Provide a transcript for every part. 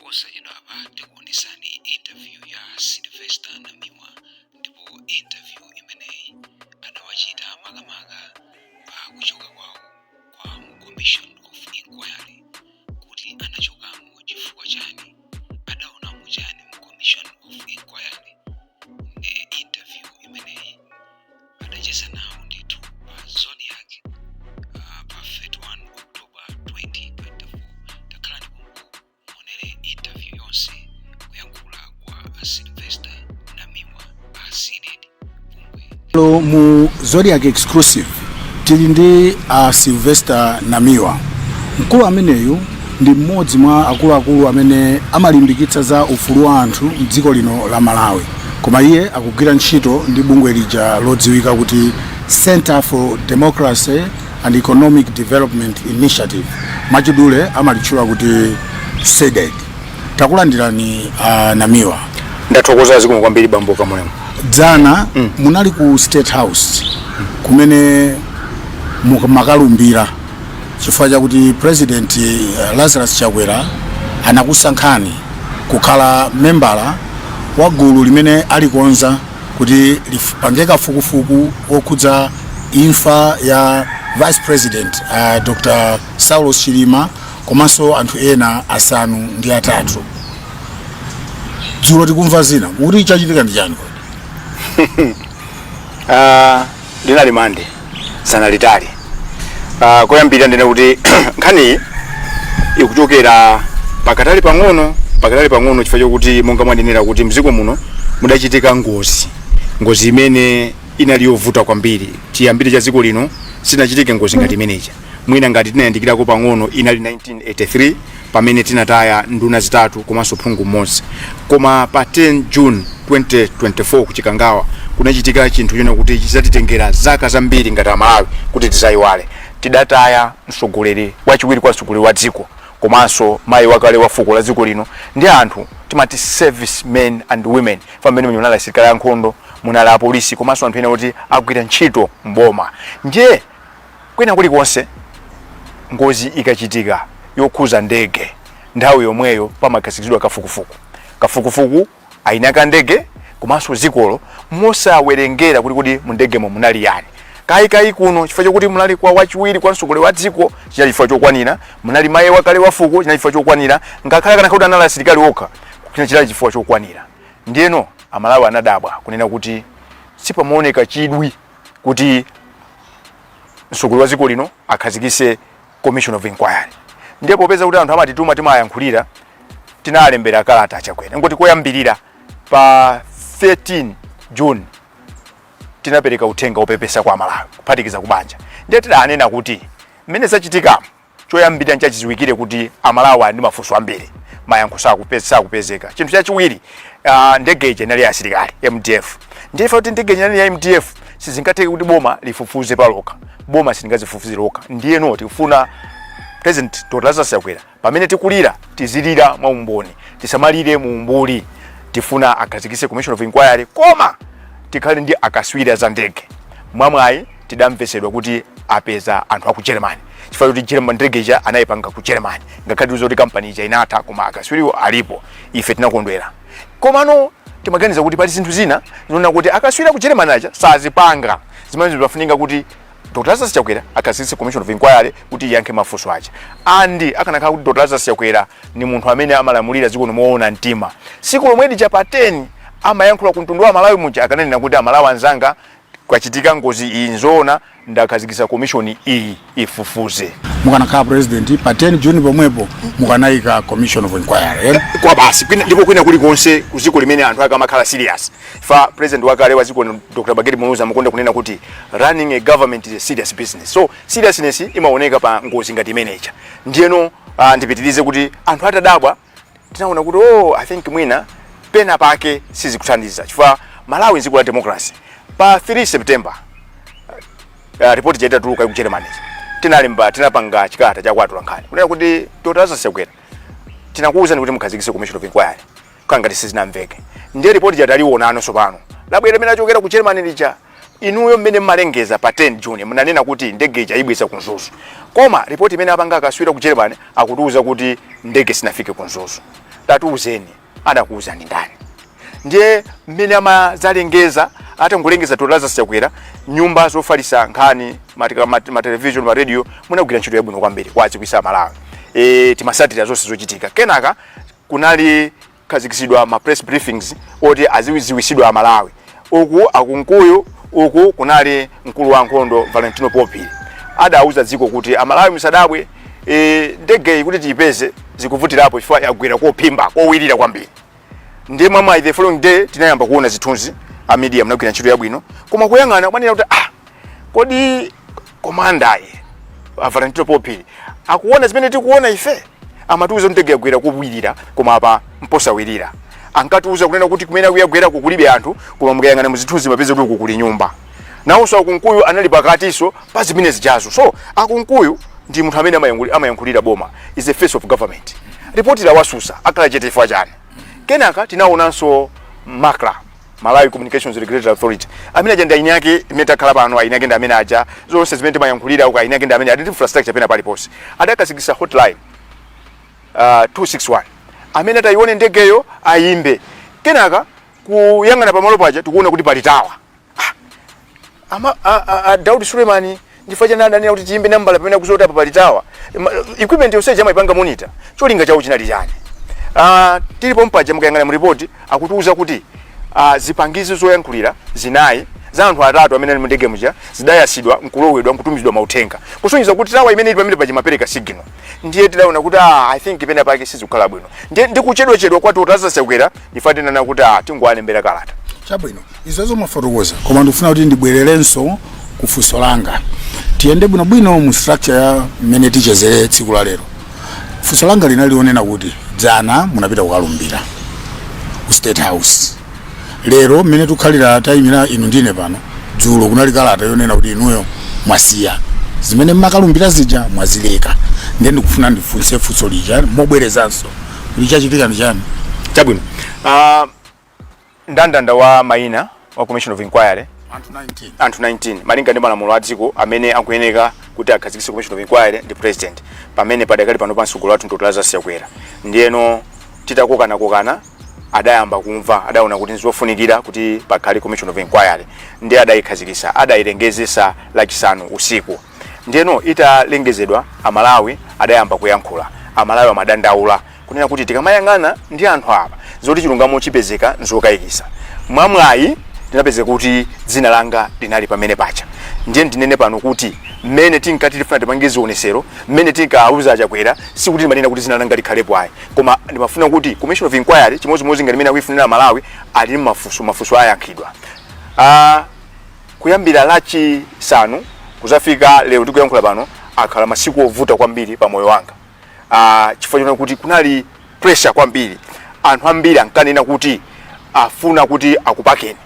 Posachedwapa tikuonesani interview ya Sylvester Namiwa, ndipo interview imeneyi adawachita makamaka pa kuchoka kwawo kwa mu Commission of Inquiry, kuti anachokamo chifukwa chani, adaonamo chani mu Commission of Inquiry. Ndi interview imeneyi adacheza nawo ndithu pa Zodiak pa 31 October 2024. Takhalani pompo muonere interview yonse, kuyankhula kwa a Sylvester Namiwa a CDEDI bungwe. Lero mu Zodiak Exclusive tili ndi a Sylvester Namiwa. Mkulu ameneyu ndi mmodzi mwa akuluakulu amene amalimbikitsa za ufulu wa anthu mdziko lino la Malawi, koma iye akugwira ntchito ndi bungwe lija lodziwika kuti Center for Democracy and Economic Development Initiative, mwachidule amalitchula kuti CDEDI. Takulandirani, Namiwa. Ndathokoza, zikomo kwambiri, bambo Kamulemo. Dzana munali ku State House kumene makalumbira chifukwa chakuti President Lazarus Chakwera anakusankhani kukhala membala wa gulu limene alikonza kuti lipange kafukufuku okhudza imfa ya Vice President Dr Saulos Chilima komanso anthu ena asanu ndi atatu. Dzulo tikumva zina. Mukuti chachitika ndi chani kodi? Linali Mande sana litali. Koyambirira ndine kuti nkhaniyi ikuchokera pakatali pang'ono, chifukwa chokuti monga mwanenera kuti mdziko muno mudachitika ngozi, ngozi imene inali yovuta kwambiri. Chiyambire cha dziko lino sinachitike ngozi ngati imeneja. Mwina ngati tinayandikirako pang'ono inali 1983 pamene tinataya nduna zitatu komanso phungu mmodzi. Koma pa 10 June 2024 kuchikangawa kunachitika chinthu china kuti chidzatitengera zaka zambiri ngati Amalawi kuti tizayiwale. Tidataya mtsogoleri wachiwiri kwa mtsogoleri wa dziko komanso mayi wakale wa fuko la dziko lino ndi anthu timati service men and women, pamene munali asilikali ankhondo, munali apolisi komanso anthu ena kuti agwira ntchito mboma. Ndiye kwina kulikonse ngozi ikachitika yokhuza ndege, nthawi yomweyo pamakhazikitsidwa kafukufuku, kafukufuku ainaka ndege komanso dzikolo, mosawerengera kuti mu ndegemo munali yani. Kayikayi kuno, chifukwa chokuti munali kwa wachiwiri kwa mtsogoleri wa dziko, chinali chifukwa chokwanira. Munali mayi wakale wa fuko, chinali chifukwa chokwanira. Ngakhale kana kuti anali asilikali okha, chinali chifukwa chokwanira. Ndiyeno Amalawi anadabwa kunena kuti sipamaoneka chidwi kuti mtsogoleri wa dziko lino akhazikise commission of inquiry. Ndiye popeza kuti anthu amatituma, timayankhulira, tinalembera kalata Achakwera. Ngoti koyambirira pa 13 June tinapereka uthenga wopepesa kwa Amalawi kuphatikiza kubanja. Ndiye tidanena kuti mmene zachitikamo, choyambirira nchachidziwikire kuti Amalawi ali ndi mafunso ambiri, mayankho sakupezeka. Chinthu chachiwiri, ndege ija inali ya asilikali, MDF. Ndiye kuti ndege ija inali ya MDF, sizingatheke kuti boma lifufuze palokha. Boma silingazifufuze lokha. Ndiyeno tikufuna President Dr Lazarus Chakwera, pamene tikulira tizilira mwa umboni, tisamalire mu umbuli. Tifuna akhazikitse commission of inquiry, koma tikhale ndi akaswiri za ndege. Mwamwayi tidamvesedwa kuti apeza anthu aku Germany, chifukwa kuti German ndege ija anayipanga ku Germany. Ngakhale kuti kampani ija inatha, koma akaswiriwo alipo. Ife tinakondwera, komano timaganiza kuti pali zinthu zina zinaona kuti akaswiri ku Germany aja sazipanga, zimene zimafunika kuti Dr Lazarus Chakwera akhazikitse commission of inquiry kuti iyankhe mafunso aja. Andi akanakhala kuti Dr Lazarus Chakwera ni munthu amene amalamulira dziko moona mtima, siku lomwe lija pa 10 amayankhula ku mtundu wa Malawi muja, akananena kuti, "Amalawi anzanga, kwachitika ngozi iyi, nzoona, ndakhazikitsa commission iyi ifufuze." Mukanakhala president, pa 10 June pomwepo mukanayika commission of inquiry, eh? Kwa basi. Ndipo kwina kulikonse ku dziko limene anthu ake amakhala serious, fa president wakale wa dziko Dr Bakili Muluzi amakonda kunena kuti running a government is a serious business, so seriousness imaoneka pa ngozi ngati imeneja. Ndiyeno ndipitirize kuti anthu atadabwa, tinaona kuti, oh, I think mwina pena pake sizikuthandiza, chifukwa Malawi dziko la democracy. Pa 3 September, ripoti itatuluka ku Germany, tinalemba, tinapanga chikalata chakwatula nkhani kunena kuti, "Dr Lazarus Chakwera, tinakuwuzani kuti mukhazikitse commission of inquiry, kukhala ngati sizinamveke. Ndiye ripoti jataliona tsopano labwera limene achokera ku Germany lija. Inuyo mmene mmalengeza pa 10 June munanena kuti ndege ija ibweza ku Mzuzu, koma ripoti imene apanga akaswiri ku Germany akutiuza kuti Ndege sinafike ku Mzuzu. Tatiuzeni, adakuuzani ndani? Ndiye mmene amazalengeza, atangolengeza Dr. Lazarus Chakwera, nyumba zofalisa nkhani, ma television, ma radio, munagwira ntchito yabwino kwambiri kwadziwisa Malawi. Timasatira zonse zochitika. Kenaka kunali khazikitsidwa ma press briefings oti aziwiziwisidwa Amalawi. Uku akunkuyu, uku kunali mkulu wa nkhondo Valentino Phiri, adauza dziko kuti, "Amalawi, musadabwe, ndegeyi kuti tiyipeze zikuvutirapo chifukwa yagwera kophimba, kowirira kwambiri." Ndiye mwamwayi, the following day tinayamba kuona zithunzi. A media munagwira ntchito yabwino, koma kuyang'ana kumanena kuti, "Ah, kodi commander yi, a Valentino Phiri, akuona zimene tikuona ife?" Amatiuza ndege yagwera kowirira, koma apa mposawirira. Ankatiuza kunena kuti kumene akuyagwerako kulibe anthu, koma mukayang'ana muzithunzi mapeza kuti uku kuli nyumba. Nawonso akunkuyu anali pakatiso pa zimene zijazo. So akunkuyu ndi munthu amene amayankhulira boma, is the face of government. Ripoti lawasusa, akhala chete chifukwa chani? Kenaka tinaonanso MACRA, Malawi Communications Regulatory Authority, amene aja ndi aini ake imene takhala pano, aini ake ndi amene aja. Zonse zimene timayankhulira uko, aini ake ndi amene adi infrastructure pena paliponse. Adakhazikitsa hotline 261, amene atayione ndegeyo ayimbe. Kenaka kuyang'ana pamalo paja, tikuona kuti pali tower. Ah, ama a Daudi Sulemani, ndifukwa chani adanena kuti tiyimbe nambala pamene akuziwa kuti apa pali tower? Equipment yonse amayipanga monitor, cholinga chawo chinali chani? Tilipo mpaja, mukayang'ana mu report akutiuza kuti zipangizo zoyankhulira zinayi za anthu atatu amene ali mu ndege muja zidayasidwa, nkulowedwa, nkutumizidwa mauthenga, kusonyeza kuti tower imene ili pamene paja imapereka signal. Ndiye tidaona kuti, ah, I think pena pake sizikukhala bwino. Ndiye ndikuchedwachedwa kwati utazasekwera, ndifa tinana kuti, ah, tingoalembera kalata. Chabwino, izozo mwafotokoza, koma ndikufuna kuti ndibwererenso ku funso langa. Tiyende bwinobwino mu structure ya mmene tichezere tsiku la lero. Funso langa linali lonena kuti dzana munapita kukalumbira ku State House. Lero mmene tikukhalira, tayimira inu ndine pano, dzulo kunali kalata yonena kuti inuyo mwasiya zimene mmakalumbira zija, mwazileka. Ndiye ndikufuna ndifunse funso lija mobwerezanso kuti chachitika ndi chani? Chabwino. Ndandanda wa mayina wa commission of inquiry, anthu 19. Anthu 19, malinga ndi malamulo a dziko, amene akuyeneka kuti akhazikitse commission of inquiry ndi president. Pamene padakali pano pansogolo athu Dr. Lazarus Chakwera. Ndiyeno titakokanakokana, adayamba kumva, adaona kuti nzofunikira kuti pakhale commission of inquiry, ndiye adayikhazikitsa, adayilengezesa Lachisanu usiku. Ndiyeno italengezedwa, Amalawi adayamba kuyankhula. Amalawi amadandaula kunena kuti tikamayang'ana ndi anthu apa, zoti chilungamo chipezeka nzokayikisa. Mwamwayi ndinapeza kuti dzina langa linali pamene pacha. Ndiye ndinene pano kuti mmene tinkati tifuna tipange zionesero, mmene tinkauza Achakwera, sikuti timanena kuti dzina langa likhalepo ayi, koma ndimafuna kuti commission of inquiry, chimodzimodzi ngati imene akuifunira Malawi, ali mafunso, mafunso ayankhidwa. Kuyambira Lachisanu kuzafika lero tikuyankhula pano, akhala masiku ovuta kwambiri pa moyo wanga, chifukwa chonena kuti kunali pressure kwambiri. Anthu ambiri ankanena kuti afuna kuti akupakeni,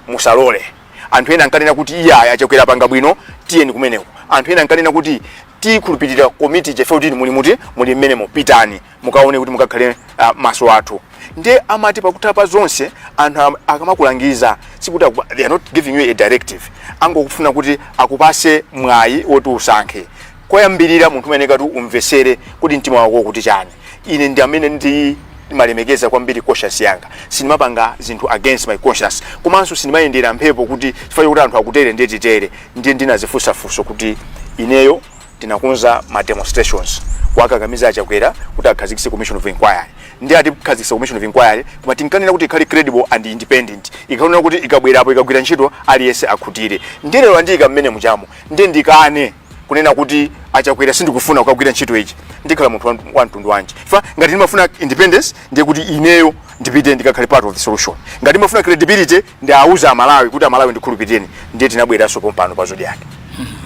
musalole. Anthu ena ankanena kuti, "Iya, Achakwera panga bwino, tiyeni kumeneko." Anthu ena ankanena kuti, "Tikhulupirira komiti ife kuti muli muti muli mmenemo, pitani mukaone kuti mukakhale maso athu." Ndiye amati pakutha pa zonse, anthu akamakulangiza, sikuti they are not giving you a directive, angokufuna kuti akupase mwayi woti usankhe. Koyambirira munthu umene kati umvesere kuti mtima wako kuti chani. Ine ndi amene ndi ndimalemekeza kwambiri conscience yanga. Sindimapanga zinthu against my conscience, komanso sindimayendera mphepo kuti chifukwa chokuti anthu akutere ndiye titere. Ndiye ndinazifunsafunso kuti ineyo tinakonza ma demonstrations kuwakakamiza Achakwera kuti akhazikitse commission of inquiry. Ndi atikhazikitsa commission of inquiry, koma tinkanena kuti ikhale credible and independent, ikaonera kuti ikabwerapo, ikagwira ntchito, aliyense akhutire. Ndiye lero andiyika mmene muchamo, ndiye ndikane kunena kuti, "Achakwera, sindikufuna kukagwira ntchito ichi," ndikhala munthu wa mtundu wanji? Fa ngati ndimafuna independence, ndiye kuti ineyo ndipite ndikakhale part of the solution. Ngati ndimafuna credibility, ndiauza Amalawi kuti, "Amalawi, ndikhulupirireni." Ndiye tinabweranso pompano pa Zodiak,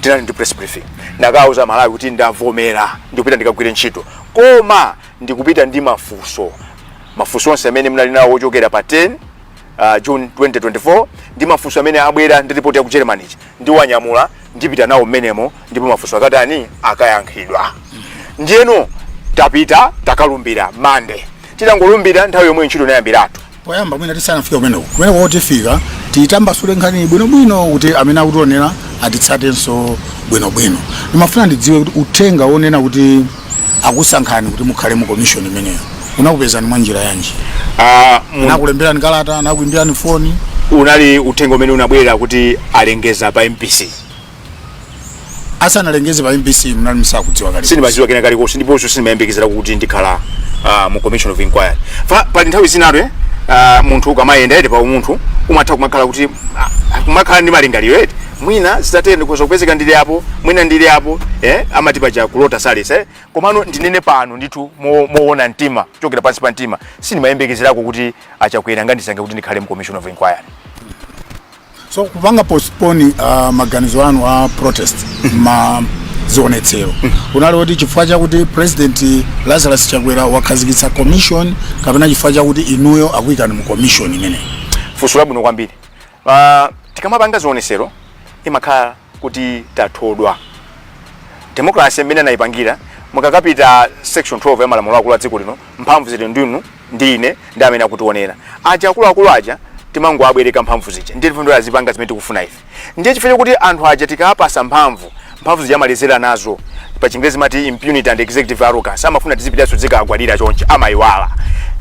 tinali ndi press briefing, ndakauza Amalawi kuti ndavomera, ndikupita ndikagwire ntchito, koma ndikupita ndi mafunso, mafunso onse amene munali nawo ochokera pa 10 June 2024, ndi mafunso amene abwera ndi ripoti ya ku Germany, ndiwanyamula, ndipita nawo mmenemo, ndipo mafunso akatani? Akayankhidwa. Ndiyeno tapita, takalumbira Mande. Titangolumbira, nthawi yomwe ntchito inayambiratu. Poyamba, mwina tisanafike kumeneko tifika, titambasule nkhani bwinobwino kuti amene akutionera atitsatenso bwinobwino. Ndimafuna ndidziwe kuti uthenga wonena kuti Akusankhani kuti mukhale mu commission imeneyo, unakupezani mwa njira yanji? Anakulemberani kalata, anakuimbirani foni? Unali uthenga umene unabwera kuti alengeza pa MBC. Asanalengeze pa MBC, munali musakudziwa kale? Sindimadziwa kena kalikonse, ndiponso sindimayembekezera kuti ndikhala mu commission of inquiry. Pali nthawi zinatu munthu ukamayenda ete, pa umunthu umatha kumakhala kuti kumakhala ndi malingaliro ete, mwina zitatende ndikhoza kupezeka ndili apo, mwina ndili apo, amati paja kulota salesa. Komano ndinene pano ndithu moona mtima, kuchokera pansi pa mtima, sindimayembekezerako kuti aChakwera angandisankhe kuti ndikhale mu commission of inquiry. So kupanga postpone maganizo anu a protest, ma zionetsero, unali kuti chifukwa chakuti President Lazarus Chakwera wakhazikitsa commission, kapena chifukwa chakuti inuyo akuyikani mu commission imeneyi? Funso labwino kwambiri. Tikamapanga zionesero imakhala kuti tathodwa. Democracy imene anayipangira, mukakapita section 12 ya malamulo akulu a dziko lino, mphamvu zili ndinu ndi ine ndi amene akutionera aja. Akuluakulu aja timangoabwereka mphamvu zija, ndiye tifundo azipanga zimene tikufuna ife. Ndiye chifukwa chakuti anthu aja tikapasa mphamvu, mphamvu zija amalezera nazo, pa Chingerezi mati impunity and executive arrogance, amafuna tizipitanso zikagwadira chonchi, amayiwala.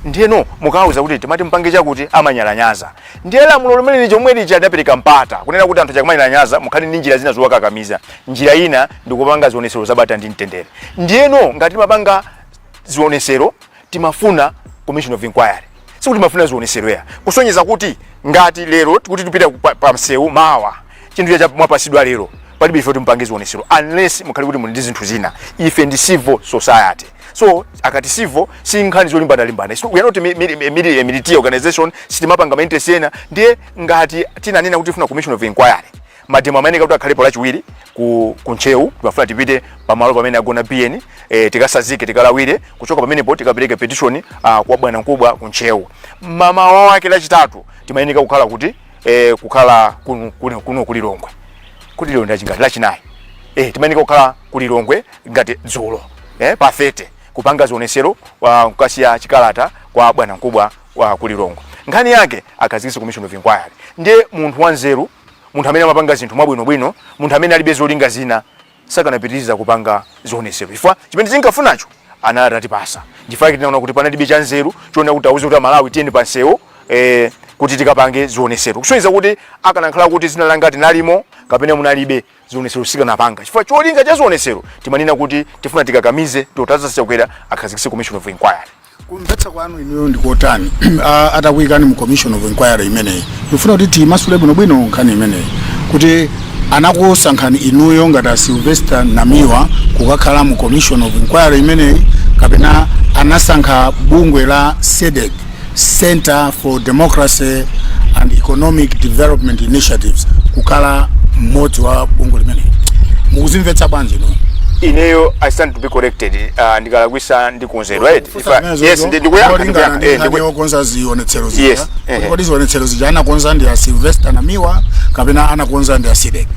Ndiyeno mukawuza kuti timati mpange chakuti, amanyalanyaza. Ndiye lamulo limene lija omwe lija lidapereka mpata kunena kuti anthu chakamanyalanyaza, mukhale ndi njira zina zowakakamiza. Njira ina ndikupanga zionesero zabata ndi mtendere. Ndiyeno ngati timapanga zionesero, timafuna commission of inquiry, sikuti timafuna zionesero ya kusonyeza kuti ngati lero kuti tipita pa msewu mawa, chinthu cha mwapasidwa lero, palibe ife kuti zionesero unless mukhale kuti muli ndi zinthu zina. Ife ndi civil society, so akati civil, si nkhani zolimbana-limbana. So we are not military organization, sitimapanga ma interest ena. Ndiye ngati tinanena kuti tifuna commission of inquiry, mademo amayeneka kuti akhalepo Lachiwiri ku Ntcheu. Timafuna tipite pamalo pamene agona BN, tikasazike, tikalawire, kuchoka pamenepo tikapereke petition kwa bwana mkubwa ku Ntcheu. Mamawa wake Lachitatu timayeneka kukhala kuti kukhala kuno kuLilongwe. Kuti lero ndachingati? Lachinayi. Timayeneka kukhala kuLilongwe ngati dzulo, pa 30, kupanga zionesero, kukasiya chikalata kwa bwana mkubwa wa kuLilongwe. Nkhani yake akhazikitse commission of inquiry. Ndiye munthu wanzeru, munthu amene amapanga zinthu mwabwinobwino, munthu amene alibe zolinga zina, sakanapitiriza kupanga zionesero, chifukwa chimene tinkafunacho anali atatipasa. Chifukwa tinaona kuti panalibe chanzeru choona kuti auze kuti Amalawi tiyeni pansewu kuti tikapange zionesero, kusonyeza kuti akanakhala kuti zina langa tinalimo kapena munalibe, zionesero sikanapanga, chifukwa cholinga cha zionesero timanena kuti tifuna tikakamize Dr. Lazarus Chakwera akhazikitse commission of inquiry. Kumvetsa kwanu inuyo ndikotani atakuyikani mu commission of inquiry imeneyi? Ndikufuna kuti timasule bwinobwino nkhani imeneyi, kuti anakusankhani inuyo ngati a Sylvester Namiwa kukakhala mu commission of inquiry imeneyi, kapena anasankha bungwe la CDEDI, Center for Democracy and Economic Development Initiatives, kukhala mmodzi wa bungwe limeneyi? Mukuzimvetsa bwanji inuyo? Ineyo I stand to be corrected, ndikalakwisa ndikonzedwa, right? Yes, ndikuyankha, ndikuyankha. Yokonza zionetsero zija, Yes. kodi zionetsero zija anakonza ndi a Sylvester Namiwa kapena anakonza ndi a CDEDI?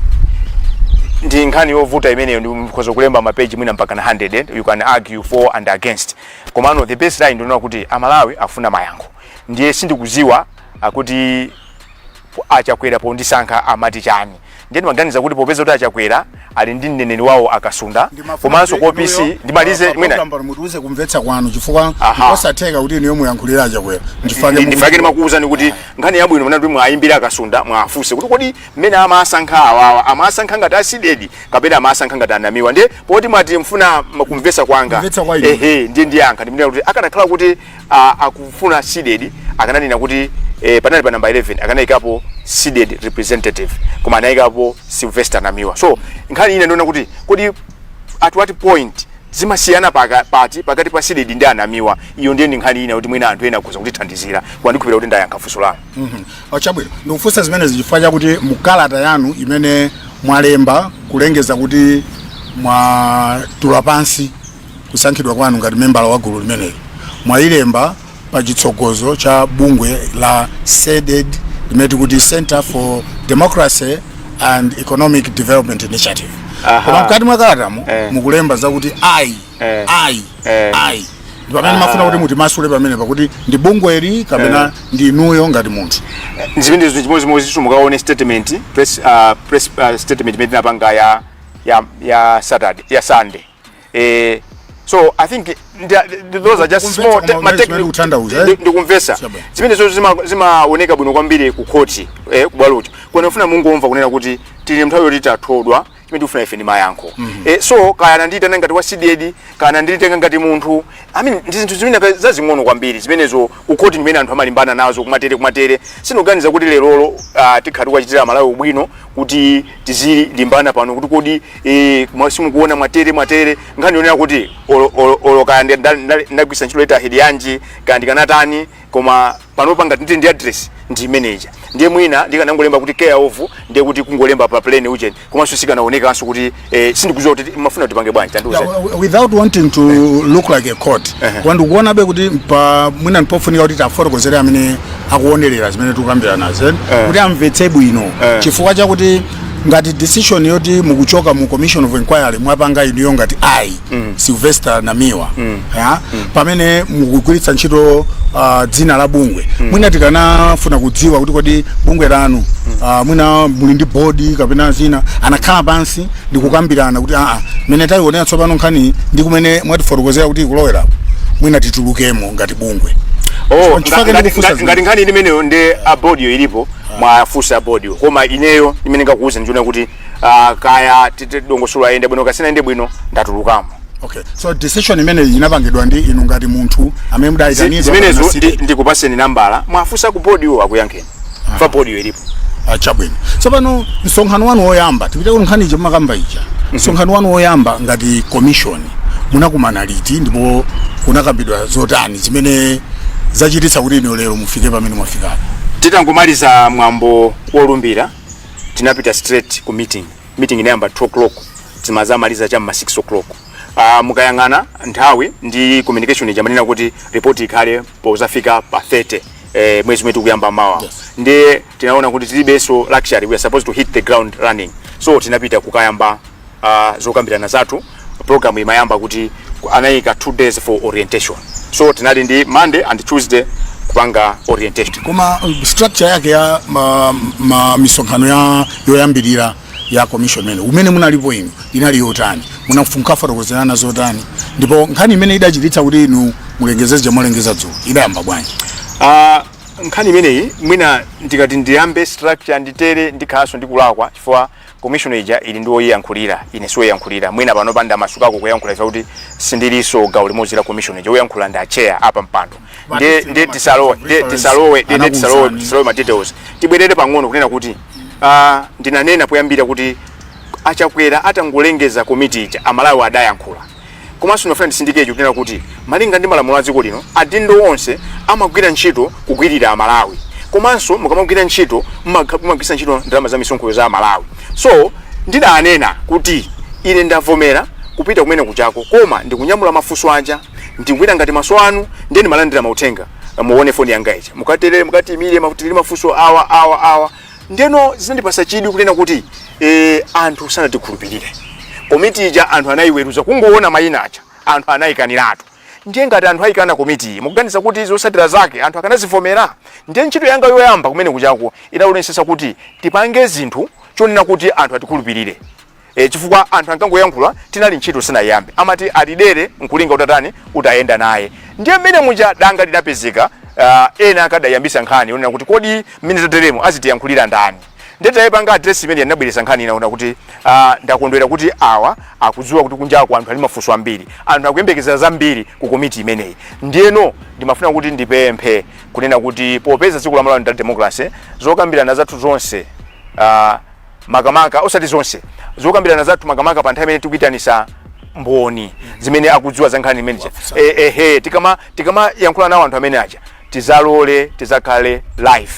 Ndi nkhani yovuta imeneyo, ndikhoza kulemba mapeji mwina mpaka na 100. You can argue for and against, komano the best line ndinaona kuti Amalawi afuna mayankho. Ndiye sindikuziwa akuti aChakwera pondisankha amati chani. Ndiye ndimaganiza kuti popeza kuti aChakwera ali ndi mneneri wawo Akasunda, komanso ku OPC, ndimalize mwina. Mutiuze kumvetsa kwanu, chifukwa osatheka kuti inuyo muyankhulira aChakwera. Ndifake ndimakuwuzani kuti nkhani yabwino muna kuti mwayimbira Akasunda, mwafunse kuti kodi mmene amasankha awawa, amasankha ngati a CDEDI kapena amasankha ngati aNamiwa? Ndiye poti mwati mfuna kumvetsa kwanga, Kumvetsa kwa inu. Ehe, ndiye ndiyankha, ndimanena kuti akanakhala kuti akufuna CDEDI, akananena kuti panali pa namba 11 akanayikapo CDEDI representative, koma anayikapo Sylvester Namiwa. So nkhani ina ndiona kuti kodi at what point zimasiyana pati pakati pa CDEDI ndi aNamiwa? Iyo ndiye ndi nkhani ina kuti mwina anthu ena akhoza kutithandizira. Koma ndikupira kuti ndayankha funso lanu. Chabwino, ndikufunsa zimenezi chifukwa chakuti mukalata yanu imene mwalemba kulengeza kuti mwatula pansi kusankhidwa kwanu ngati membala wa gulu limeneli, mwayilemba pa chitsogozo cha bungwe la CDEDI, limene tikuti Center for Democracy and Economic Development Initiative. Koma mkati mwa kalatamo mukulemba zakuti I I I. Ndi pamene mafuna kuti mutimasule pamene pakuti ndi bungweli kapena ndi inuyo ngati munthu. Zimenezo chimodzimodzi mukaone statement, press statement imene tinapanga ya Saturday, ya Sunday. So I think those are just small Kumvetsa koma zimene kutanthauza, eh? Ndikumvetsa. Chabwino. Zimenezo zimaoneka bwino kwambiri ku khoti, kubwalocho koma ufuna mungomva kunena kuti tili nthawi yoti tathodwa, chimene tikufuna ife ndi mayankho. So kaya anandiyitana ngati wa CDEDI, kaya ananditenga ngati munthu, I mean, ndi zinthu zimene zazing'ono kwambiri zimenezo. Ku khoti ndimene anthu amalimbana nazo kumatere kumatere. Sindikuganiza kuti lerolo tikhala tikuwachitira Malawi ubwino kuti tizilimbana pano kuti kodi simukuona mwatere mwatere. Nkhani yonena kuti olo kaya ndagwisa ntchito letterhead yanji, kaya ndikanatani, koma panopa ngati ndili ndi address ndi manager, ndiye mwina ndikanangolemba kuti care of, ndiye kuti kungolemba pa plain ujeni, komanso sikanaonekanso kuti sindikudziwa kuti mafuna tipange bwanji, tandiuze. Yeah, without wanting to look like a court, wandikuonabe kuti pa mwina ndipofunika kuti tafotokozere amene akuonerera zimene tikukambirana nazo, kuti amvetse bwino, chifukwa chakuti ngati decision yoti mukuchoka mu commission of inquiry mwapanga inuyo ngati I Sylvester Namiwa, ya, pamene mukugwiritsa ntchito dzina la bungwe, mwina tikanafuna kudziwa kuti kodi bungwe lanu, mwina muli ndi board kapena zina, anakhala pansi ndikukambirana kuti aa, mene tayionera tsopano nkhani ndi kumene mwatifotokozera kuti ikulowerapo, mwina titulukemo ngati bungwe? Oh, Chifukwa ndikufunsa ngati nkhani imeneyo ndi a board yo ilipo, mwafunsa a board yo. Koma ineyo imene ngakuuza ndiona kuti kaya tite dongosolo ayende bwino kasina ayende bwino, ndatulukamo. Okay, so decision imene inapangidwa ndi inu ngati munthu amene mudayitanidwa? Zimenezo kapena ndikupaseni nambala, mwafunsa ku board yo, akuyankheni fa board yo ilipo. Ah, chabwino. Tsopano msonkhano wanu woyamba, tipite ku nkhani ija mumakamba ija, msonkhano wanu woyamba ngati commission munakumana liti, ndipo kunakambidwa zotani zimene zachititsa kuti inu lero mufike pamene mwafikapo? Titangomaliza mwambo wolumbira, tinapita straight ku meeting. Meeting inayamba 2 o'clock, timazamaliza cham'ma 6 o'clock. Mukayang'ana nthawi ndi communication ija manena kuti report ikhale pozafika pa 30 mwezi umene tikuyamba mawa. Ndiye tinaona kuti tilibenso luxury, we are supposed to hit the ground running, so tinapita kukayamba zokambirana zathu. Program imayamba kuti anayika 2 days for orientation, so tinali ndi Monday and Tuesday kupanga orientation. Koma structure yake ya ma misonkhano ya yoyambirira ya commission imene umene munalipo inu inali yotani? Munafunkafotokozerana zotani? Ndipo nkhani imene idachititsa kuti inu mulengeze molengeza dzulo idayamba bwanji? Nkhani imeneyi, mwina ndikati ndiyambe structure nditere, ndikhalanso ndikulakwa, chifukwa commission ija ili ndi woyiyankhulira, ine siwoyankhulira. Mwina pano pandamasukako kuyankhula ifa kuti sindilinso gawo limodzi la commission ija, woyankhula ndi a chair apa mpando. Ndiye tisalowe, ndiye tisalowe, ndiye tisalowe, Anakuwuzani. tisalowe ma details. Tibwerere pang'ono kunena kuti ndinanena poyambira kuti Achakwera atangolengeza komiti ija, Amalawi adayankhula. Komanso ndinafuna ndisindikecho kunena kuti malinga ndi malamulo a dziko lino, adindo onse amagwira ntchito kugwirira Amalawi, komanso mukamagwira ntchito mumagwiritsa ntchito ndalama za misonkho za Amalawi. So ndidanena kuti ine ndavomera kupita kumene kuchako, koma ndikunyamula mafunso aja, ndikupita ngati maso anu. Ndiye ndimalandira mauthenga, muone foni yanga ija, mukatere, mukatimire tili mafunso awa, awa, awa. Ndeno zinandipasa chidwi kunena kuti anthu sanatikhulupirire komiti ija. Anthu anayiweruza kungoona mayina aja, anthu anayikaniratu. Ndiye ngati anthu ayikana komiti iyi, mukuganiza kuti zotsatira zake anthu akanazivomera? Ndiye ntchito yanga yoyamba kumene kuchako inaonetsetsa kuti tipange zinthu chonena kuti anthu atikhulupirire, chifukwa anthu ankangoyankhula tinali ntchito sinayambe, amati alidere nkulinga utatani utayenda naye. Ndiye mmene muja danga lidapezeka, ena akadayambisa nkhani yonena kuti kodi mmene tateremo azitiyankhulira ndani? Ndiye tayipanga address imene yanabweretsa nkhani inaona kuti ndakondwera kuti awa akudziwa kuti kunjaku anthu ali mafunso ambiri, anthu akuyembekezera zambiri ku komiti imeneyi. Ndiyeno ndimafuna kuti ndipemphe kunena kuti popeza dziko la Malawi ndi la democracy, zokambirana zathu zonse, makamaka osati zonse, zokambirana zathu makamaka pa nthawi imene tikuyitanisa mboni zimene akudziwa za nkhani imeneja, ehe, tikama yankhula nawo anthu amene aja, tizalole tizakhale live,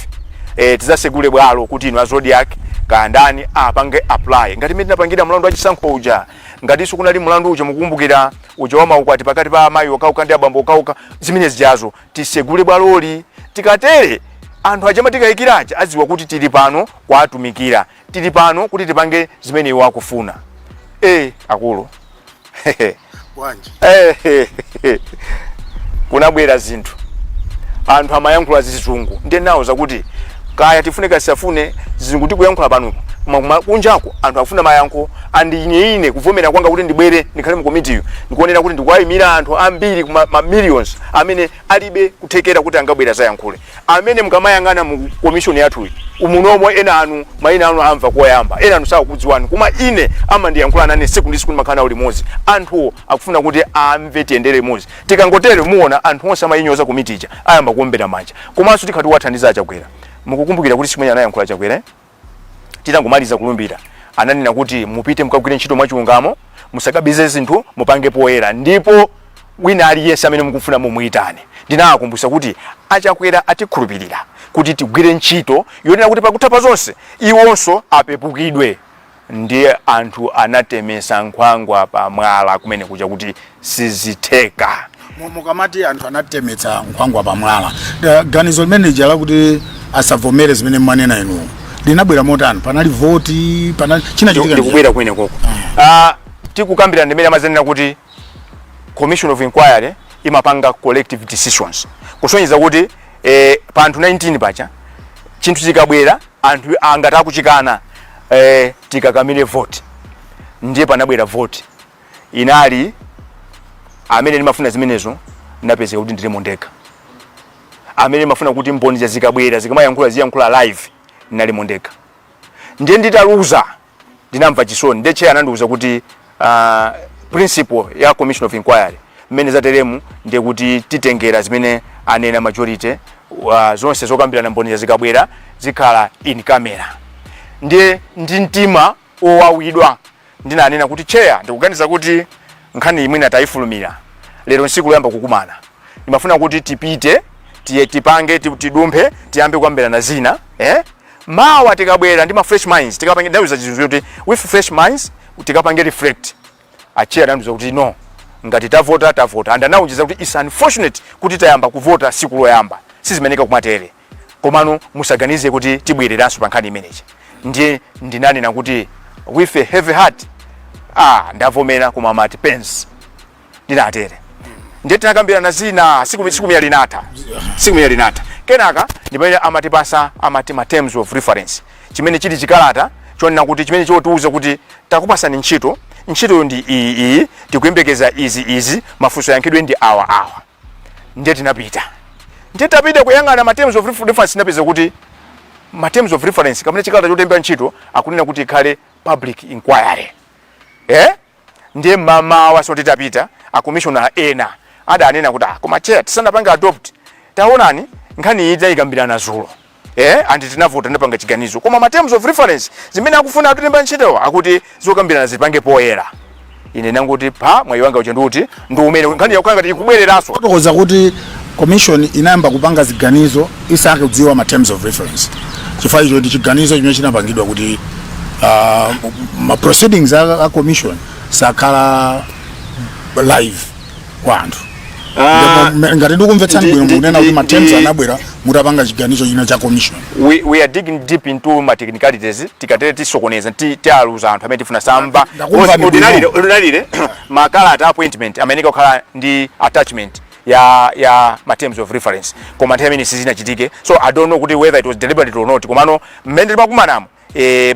tizasegule bwalo kuti inu a Zodiak kandani apange apply ngati imene tinapangira mlandu wachisankho uja, ngatinso kunali mlandu uja mukukumbukira uja wa maukwati pakati pa amayi okauka ndi abambo okauka, zimene zijazo tisegule bwaloli. Tikatere anthu aja amatikayikira aja adziwa kuti tili pano kwatumikira, tili pano kuti tipange zimene iwo akufuna. Akulu. Bwanji? Kunabwera zinthu, anthu amayankhula zizungu. Ndiye nawo zakuti kaya tifune kasafune, zizungu tikuyankhula panopo Koma kunjako anthu akufuna mayankho. And ine kuvomera kwanga kuti ndibwere ndikhale mu komitiyo, ndikuonera kuti ndikuwayimira anthu ambiri, ma millions amene alibe kuthekera kuti angabwera zayankhule, amene mukamayang'ana mu commission yathuyi umunomwe, ena anu mayina anu amva koyamba, ena anu sakukudziwani, koma ine amandiyankhula nane siku ndi siku, ndimakhala nawo limodzi. Anthuwo akufuna kuti amve, tiyendere limodzi. Tikangotere, muona anthu onse amayinyoza komiti ija ayamba kuombera manja, komanso tikhati kuwathandiza Achakwera. Mukukumbukira kuti simwenye anayankhula Achakwera, eh? Titangomaliza kulumbira, ananena kuti mupite mukagwire ntchito mwachilungamo, musakabize zinthu, mupange poyera, ndipo wina aliyense amene mukufuna mumuyitane. Ndinawakumbutsa kuti Achakwera atikhulupirira kuti tigwire ntchito yonena kuti pakutha pa zonse iwonso apepukidwe. Ndiye anthu anatemesa nkhwangwa pamwala kumene kuja kuti sizitheka. Mukamati anthu anatemetsa nkhwangwa pamwala, ganizo limene lija lakuti asavomere zimene mmanena inu linabwera motani? Panali voti? Panali chinachitika? Ndikubwera kumene koko. Tikukambirana, ndimene amazanena kuti commission of inquiry imapanga collective decisions, kusonyeza kuti pa anthu 19 pacha, chinthu chikabwera, anthu angati akuchikana, tikakamire vote. Ndiye panabwera vote, inali amene ndimafuna zimenezo ndapezeka kuti ndilimo ndekha. Amene ndimafuna kuti mboni zikabwera zikamayankhula ziyankhula live, ndinalimo ndekha. Ndiye nditaluza ndinamva chisoni. Ndiye chair anandiuza kuti principle ya commission of inquiry mmene zateremu, ndiye kuti titengera zimene anena majority. Zonse zokambirana, mboni zikabwera zikhala in camera. Ndiye ndi mtima owawidwa ndinanena kuti, "Chair, ndikuganiza kuti nkhani imwene tayifulumira. Lero nsiku loyamba kukumana, ndimafuna kuti tipite tiye tipange tidumphe, tiyambe kukambirana zina, eh? Mawa tikabwera ndi ma fresh minds tikapange." Ndauza chizungu kuti with fresh minds tikapange reflect. A chair anandiuza kuti no, ngati tavota, tavota. And anawonjeza kuti it's unfortunate kuti tayamba kuvota siku loyamba, sizimeneka kumatere, komano musaganize kuti tibwereranso pa nkhani imeneyi. Ndiye ndinanena kuti with a heavy heart, ah, ndavomera, koma mati pens ndinatere. Ndiye tinakambirana zina, siku miya linatha, siku miya linatha. Kenaka ndimene amatipasa, amati ma terms of reference, chimene chili chikalata chonena kuti chimene chotiuza kuti takupasani ntchito, ntchitoyo ndi iyi iyi, tikuyembekeza izi izi, mafunso yankhidwe ndi awa awa. Ndiye tinapita, ndiye tapita kuyang'ana ma terms of reference, tinapeza kuti ma terms of reference kamene chikalata chotemba ntchito akunena kuti ikhale public inquiry, eh? Ndiye mamawa so titapita, a commissioner ena adanena kuti, "Ah, koma chair, tisanapange adopt, taonani, nkhani iyi tayikambirana zulo, eh, and tinavota, tinapanga chiganizo, koma ma terms of reference zimene akufuna atilemba ntchitowa akuti zokambirana zipange poyera." Ine nangoti pa mwayi wanga uja ndikuti ndi umene nkhani yakukhala ngati ikubwereranso. Fotokoza kuti commission inayamba kupanga ziganizo isakudziwa ma terms of reference, chifukwa icho ndi chiganizo chimene chinapangidwa kuti ma proceedings a commission sakhala live kwa anthu. Ndipo ngati ndikumvetsani bwino, mukunena kuti ma terms anabwera mutapanga chiganizo china cha commission. We are digging deep into ma technicalities. Tikatere tisokoneza, tialuza anthu amene tifuna samba. Ndakumvani bwino. Ordinarily makalata appointment amayeneka kukhala ndi attachment ya ma terms of reference, koma nthawi imene sizinachitike. So I don't know kuti whether it was deliberate or not, komano mmene timakumanamo,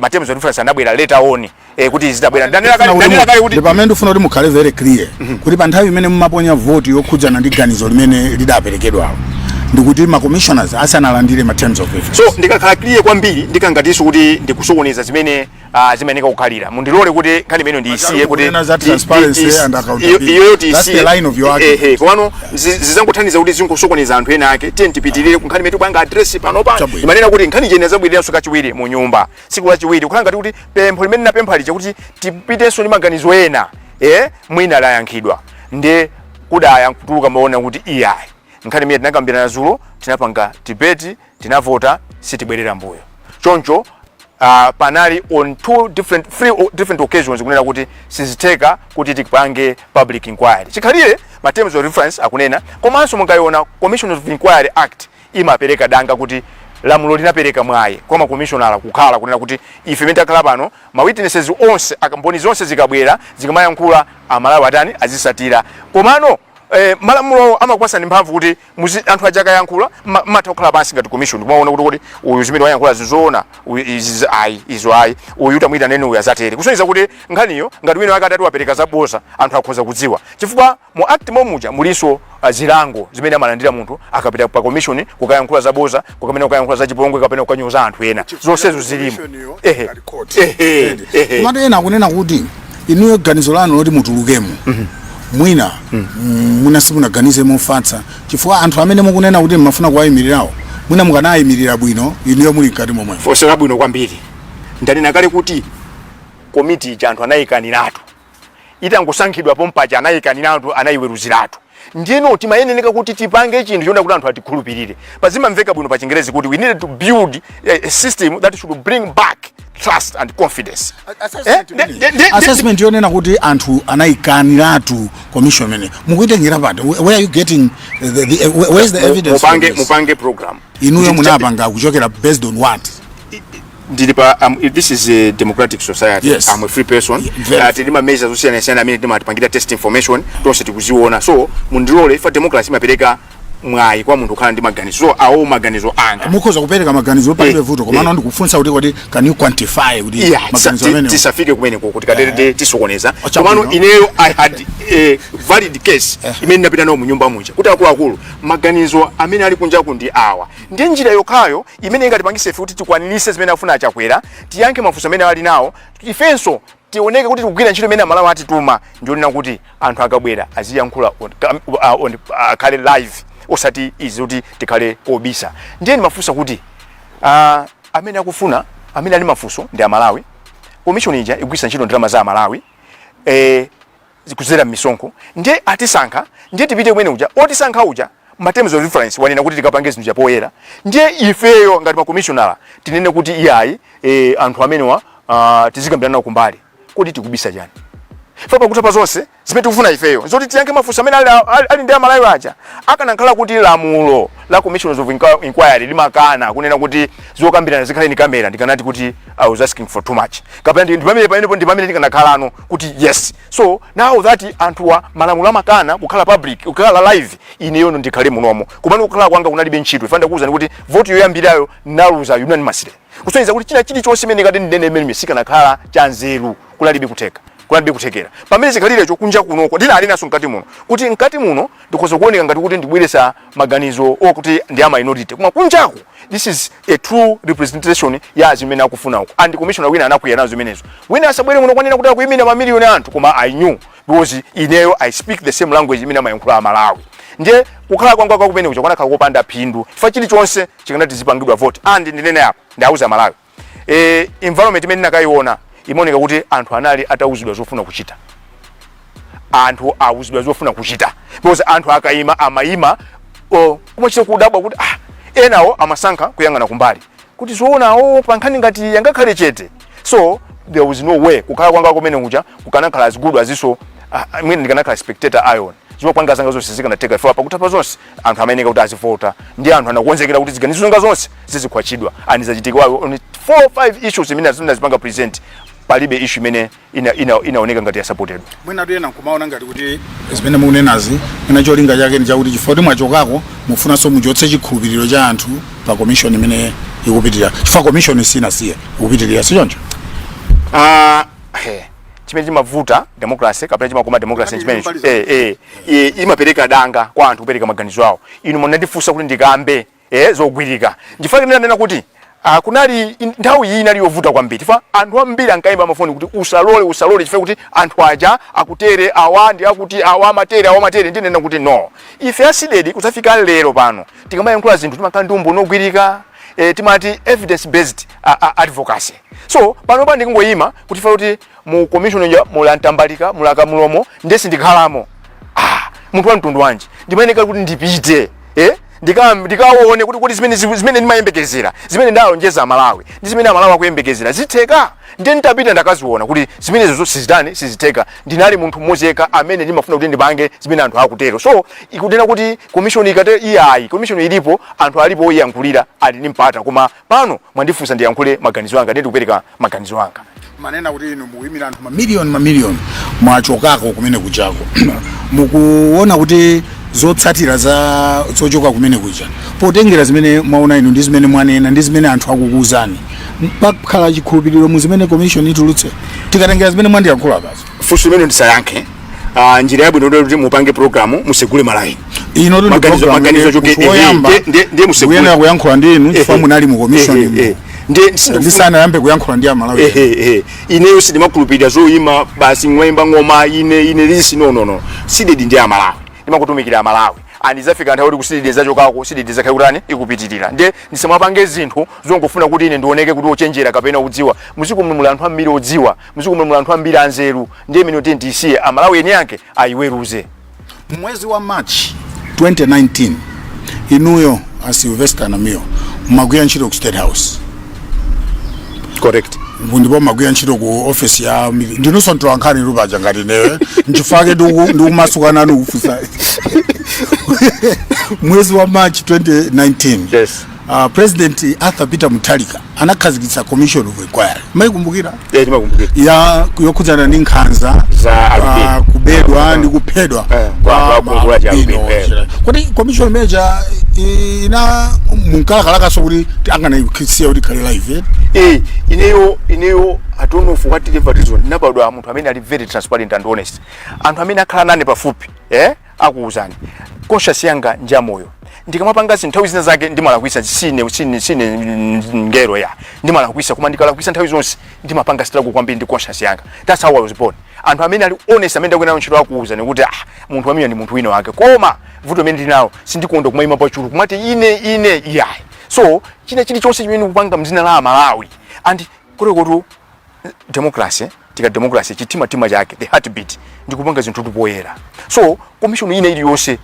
ma terms of reference anabwera later on, kuti zitabwera. Ndanena kale kuti Ndi pamene ndifuna kuti mukhale very clear kuti pa nthawi imene mumaponya voti yokhudzana ndi ganizo limene lidaperekedwalo, ndikuti ma commissioners asanalandire ma terms of reference. So ndikakhala clear kwambiri, ndikangatinso kuti ndikusokoneza zimene zimayeneka kukhalira. Mundilole kuti nkhani imene ndiyisiye kuti Kunena za transparency and accountability. Iyoyo That's tiyisiye. the line of your argument. Ehe, komano zizangothandiza kuti zingosokoneza anthu ena ake. Tiye tipitirire ku nkhani imene tikupanga address panopa. Chabwino. Imanena kuti nkhani ija inazabweriranso kachiwiri mu nyumba tsiku lachiwiri, kukhala ngati kuti pempho limene napempha lija kuti tipitenso ndi maganizo ena, mwina layankhidwa. Ndiye kudaya kutuluka maona kuti iyayi, nkhani imene tinakambirana zulo, tinapanga debate, tinavota, sitibwerera mbuyo. Choncho panali on two different, three different occasions kunena kuti sizitheka kuti tipange public inquiry chikhalire ma terms of reference akunena. Komanso mungayiona Commission of Inquiry Act imapereka danga kuti lamulo linapereka mwayi kwa makomissionala kukhala kunena kuti ife imene takhala pano, ma witnesses onse, mboni zonse zikabwera, zikamayankhula, Amalawi atani? Azisatira. Komano Malamulo amakupasani mphamvu kuti anthu aja akayankhula, mmatha kukhala pansi ngati commission kumaona kuti kodi uyu zimene wayankhula zizoona, uyu izi ayi, izo ayi, uyu utamwita nene, uyu azatere, kusonyeza kuti nkhaniyo ngati wina wake atati wapereka zaboza, anthu akhoza kudziwa, chifukwa mu act momuja mulinso zilango zimene amalandira munthu akapita pa commission kukayankhula zaboza, kukamene kukayankhula zachipongwe kapena kukanyoza anthu ena. Zonsezo zilimo. Ehe ehe ehe Komatu ena akunena kuti inuyo ganizo lanu loti mutulukemo mwina mwina simunaganize mofatsa, chifukwa anthu amene mukunena kuti mmafuna kuwayimirirawo, mwina mukanayimirira bwino inuyo muli mkati momwemo. Funso labwino kwambiri. Ndanena kale kuti komiti ija anthu anayikaniratu itangosankhidwa pompaja, anayikaniratu, anayiweruziratu. Ndiyeno timayeneneka kuti tipange chinthu chonena kuti anthu atikhulupirire. Pazimamveka bwino pa Chingerezi kuti we needed to build a system that should bring back trust and confidence. Assessment yonena kuti anthu anayikaniratu commission imene mukuitengera pati? Where are you getting the where is the evidence for Mupange this? Mupange program. Inuyo munapanga kuchokera based on what? Ndili pa this is a democratic society. I'm a free person. Very. Tili ma measures osiyanasiyana amene timatipangira test information, tonse tikuziona. So mundilole, ifa democracy imapereka mwayi kwa munthu kukhala ndi maganizo. So awo maganizo anga. Mukhoza kupereka maganizo, palibe vuto, komano ndikufunsa kuti kodi can you quantify kuti maganizo amene Tisafike kumeneko kuti katerete tisokoneza. Chabwino. Komano ineyo I had a valid case imene ndinapita nawo mu nyumba muja kuti akuluakulu, maganizo amene ali kunjaku ndi awa, ndiye njira yokhayo imene ingatipangise ife kuti tikwanirise zimene afuna Achakwera, tiyankhe mafunso amene ali nawo, ifenso tioneke kuti tikugwira ntchito imene Amalawi atituma, ndionena kuti anthu akabwera aziyankhula on akhale live, osati izi kuti tikhale kobisa. Ndiye ndimafunsa kuti amene akufuna, amene ali mafunso ndi Amalawi. Commission ija igwisa ntchito ndalama za Amalawi kuzera m'misonkho, ndiye atisankha, ndiye tipite kumene uja otisankha uja ma terms of reference wanena kuti tikapange zinthu chapoyera. Ndiye ifeyo ngati makomissionala tinene kuti iyayi, anthu amenewa tizikambirana nawo kumbali, kodi tikubisa chani? Fa pakuti pa zonse zimene tikufuna ifeyo zoti tiyankhe mafunso amene ali ndi Amalawi aja. Akanakhala kuti lamulo la Commissions of Inquiry limakana kunena kuti zokambirana zikhale ni kamera, ndikanati kuti I was asking for too much, kapena ndi pamene pamenepo ndi pamene ndikanakhalano kuti yes. So now that anthuwa malamulo amakana kukhala public, kukhala live, ineyo ndikhale munomo. Kumene kukhala kwanga kunalibe ntchito. Ife ndakuwuzani kuti vote yoyambirayo naluza unanimously, kusonyeza kuti china chilichonse imene ngati ndinene imene sikanakhala cha nzeru, kunalibe kutheka, kunalibe kuthekera. Pamene zikhalirecho kunja kunoko, ndinali naso mkati muno kuti mkati muno ndikhoza kuoneka ngati kuti ndibweresa maganizo okuti ndi a minority, koma kunjaku this is a true representation ya zimene akufuna uko. And commissioner wina anakwiya nazo zimenezo, wina asabwere muno kwanena kuti akuyimira mamiliyoni anthu. Koma I knew because ineyo I speak the same language imene amayankhula Amalawi. Ndiye kukhala kwanga kwa kumene kuja kwanakhala kopanda phindu, chifukwa chilichonse chikanati zipangidwa vote. And ndinene apa, ndauza Malawi, environment imene ndinakayiona imaoneka kuti anthu anali atauzidwa zofuna kuchita, anthu awuzidwa zofuna kuchita, because anthu akayima amayima kumachita kudabwa kuti ah, enawo amasankha kuyang'ana kumbali kuti zoonawo pa nkhani ngati yangakhale chete. So there was no way kukhala kwanga kumene kuja kukanakhala as good aziso mwina ndikanakhala spectator ion, zopanga zanga zonse zikanatheka. Ifo pakutha pa zonse anthu amayeneka kuti azivota, ndi anthu anakonzekera kuti ziganizo zanga zonse zizikhwachidwa, and zachitika. On 4 5 issues imene zinazipanga present, palibe issue imene inaoneka ngati yasupportedwa. Mwina tuyena nkumaona ngati kuti zimene mukunenazi, mwina cholinga chake ndi chakuti chifukwa kuti mwachokako mufunanso muchotse chikhulupiriro cha anthu pa commission imene ikupitirira, chifukwa commission sinasiye, ikupitirira, sichoncho? Ah, he, chimene chimavuta democracy kapena chimakoma democracy chimenecho, imapereka danga kwa anthu kupereka maganizo awo. Inu munandifunsa kuti ndikambe zogwirika. Ndifake ndinanena kuti kunali nthawi iyi inali yovuta kwambiri, chifukwa anthu ambiri ankayimba amafoni kuti usalole, usalole, chifukwa kuti anthu aja akutere, awa ndi akuti awa amatere, awa amatere. Ndinena kuti no, ife a CDEDI kudzafika lero pano tikamayankhula zinthu timakhala ndi umboni ogwirika, timati evidence based advocacy. So panopa ndikungoyima kuti fa kuti mu commission ya mulantambalika mulaka mulomo, ndiye sindikhalamo. Ah, munthu wa mtundu wanji? Ndimayeneka kuti ndipite ndikaone kuti zimene ndimayembekezera, zimene ndalonjeza Amalawi ndi zimene Amalawi akuyembekezera zitheka. Ndiye nditapita ndakaziona kuti zimenezo sizitani, sizitheka. Ndinali munthu mmodzi yekha amene ndimafuna kuti ndipange zimene anthu akutero. So ikunena kuti commission ikate, iyayi, commission ilipo, anthu alipo oyiyankhulira, ali ndi mpata. Koma pano mwandifunsa ndiyankhule maganizo anga, ndiye ndikupereka maganizo anga. Manena kuti inu mukuyimira anthu mamiliyoni mamiliyoni, mwachokako kumene kuchako, mukuona kuti zotsatira za zochoka kumene kuja, potengera zimene mwaona inu ndi zimene mwanena ndi zimene anthu akukuuzani, pakhala chikhulupiriro mu zimene commission itulutse, tikatengera zimene mwandiyankhula pazo? Funso limene ndisayankhe. Njira yabwino ndi kuti mupange program, musegule malaini. Ino ndi program Maganizo imene choke munthu woyamba ndiye musegule. kuyenera kuyankhula ndi inu chifukwa munali mu commission imo. Ndiye Ndisanayambe kuyankhula ndi Amalawi. Ehe, ineyo sindimakhulupirira zoyima basi ng'oyimba ng'oma ine ine lisi. No, no, no. CDEDI ndi Amalawi, ndimakutumikira Amalawi. Andizafika nthawi kuti ku CDEDI zachokako, CDEDI zakhale kutani, ikupitirira. Ndiye ndisamapange zinthu zongofuna kuti ine ndioneke kuti ochenjera kapena kudziwa. Muziko muno muli anthu ambiri odziwa, muziko muno muli anthu ambiri anzeru. Ndiye imene kuti ndisiye Amalawi eni yake ayiweruze. Mwezi wa March 2019, inuyo a Sylvester Namiwa mmagwira ntchito ku State House? Correct. Ndipo mmagwira ntchito ku office ya ndinunso mtolankhani lupaja ngati ineyo, nchifukwa ndikumasuka nanu kufunsa. Mwezi wa March 2019, Yes. President Arthur Peter Mutharika anakhazikitsa commission of inquiry, maikumbukira? Eh, timakumbukira. Ya yokhudzana ndi nkhanza za albino. Kubedwa ndi kuphedwa kwa cha albino. albino. Kuti commission imeneja ina munkalakalakaso kuti anganaisiya kuti ikhale live, eh? Eh, ineyo I don't know for whatever reason, ndinabadwa munthu amene ali very transparent and honest. Anthu amene akhala nane pafupi, akuwuzani, conscience yanga njamoyo. Ndikamapanga zinthu, nthawi zina zake ndimalakwisa, sine ngelo ya, ndimalakwisa. Koma ndikalakwisa, nthawi zonse ndimapanga struggle kwambiri ndi conscience yanga. That's how I was born. Anthu amene ali honest, amene ndakwena ntchito, akuwuzani kuti ah, munthu amene ndi munthu wina wake. Koma vuto limene ndinalo, sindikonda kumayima pachulu kumati ine ine, iyayi. So china chilichonse chimene ndikupanga mzina la Amalawi and kulekotu democracy, tika democracy chitimatima chake, the heartbeat, ndikupanga zinthu poyera. So commission ine iliyonse,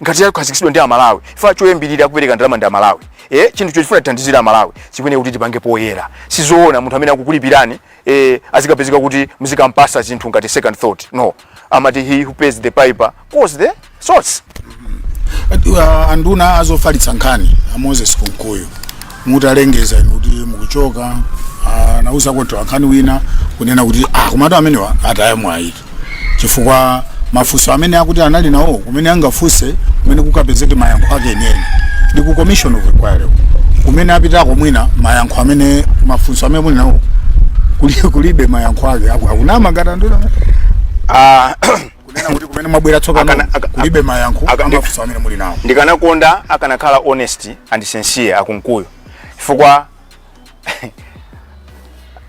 ngati yakhazikitsidwa ndi Amalawi, fa choyambirira kupereka ndalama ndi Amalawi, chinthu chochifuna tithandizira Amalawi, chikuyenera kuti tipange poyera. Sizoona munthu amene akukulipirani, azikapezeka kuti muzikampasa zinthu ngati second thought. No, amati he who pays the piper calls the shots. Anduna azofalitsa nkhani a Moses Kunkuyu, mutalengeza inu kuti mukuchoka, anauza kuti nkhani wina kunena kuti ah, komatu amenewa ataya mwayi, chifukwa mafunso amene akuti anali nawo, kumene angafunse, kumene kukapezeke mayankho ake eneni ndi ku commission of inquiry. Kumene apitako, mwina mayankho amene mafunso amene muli nawo kulibe mayankho ake. Akunama ngati anduna kunena kuti kumene mwabwera tsopano kulibe mayankho amafunso amene muli nawo? Ndikanakonda akanakhala honest and sincere aKunkuyu, chifukwa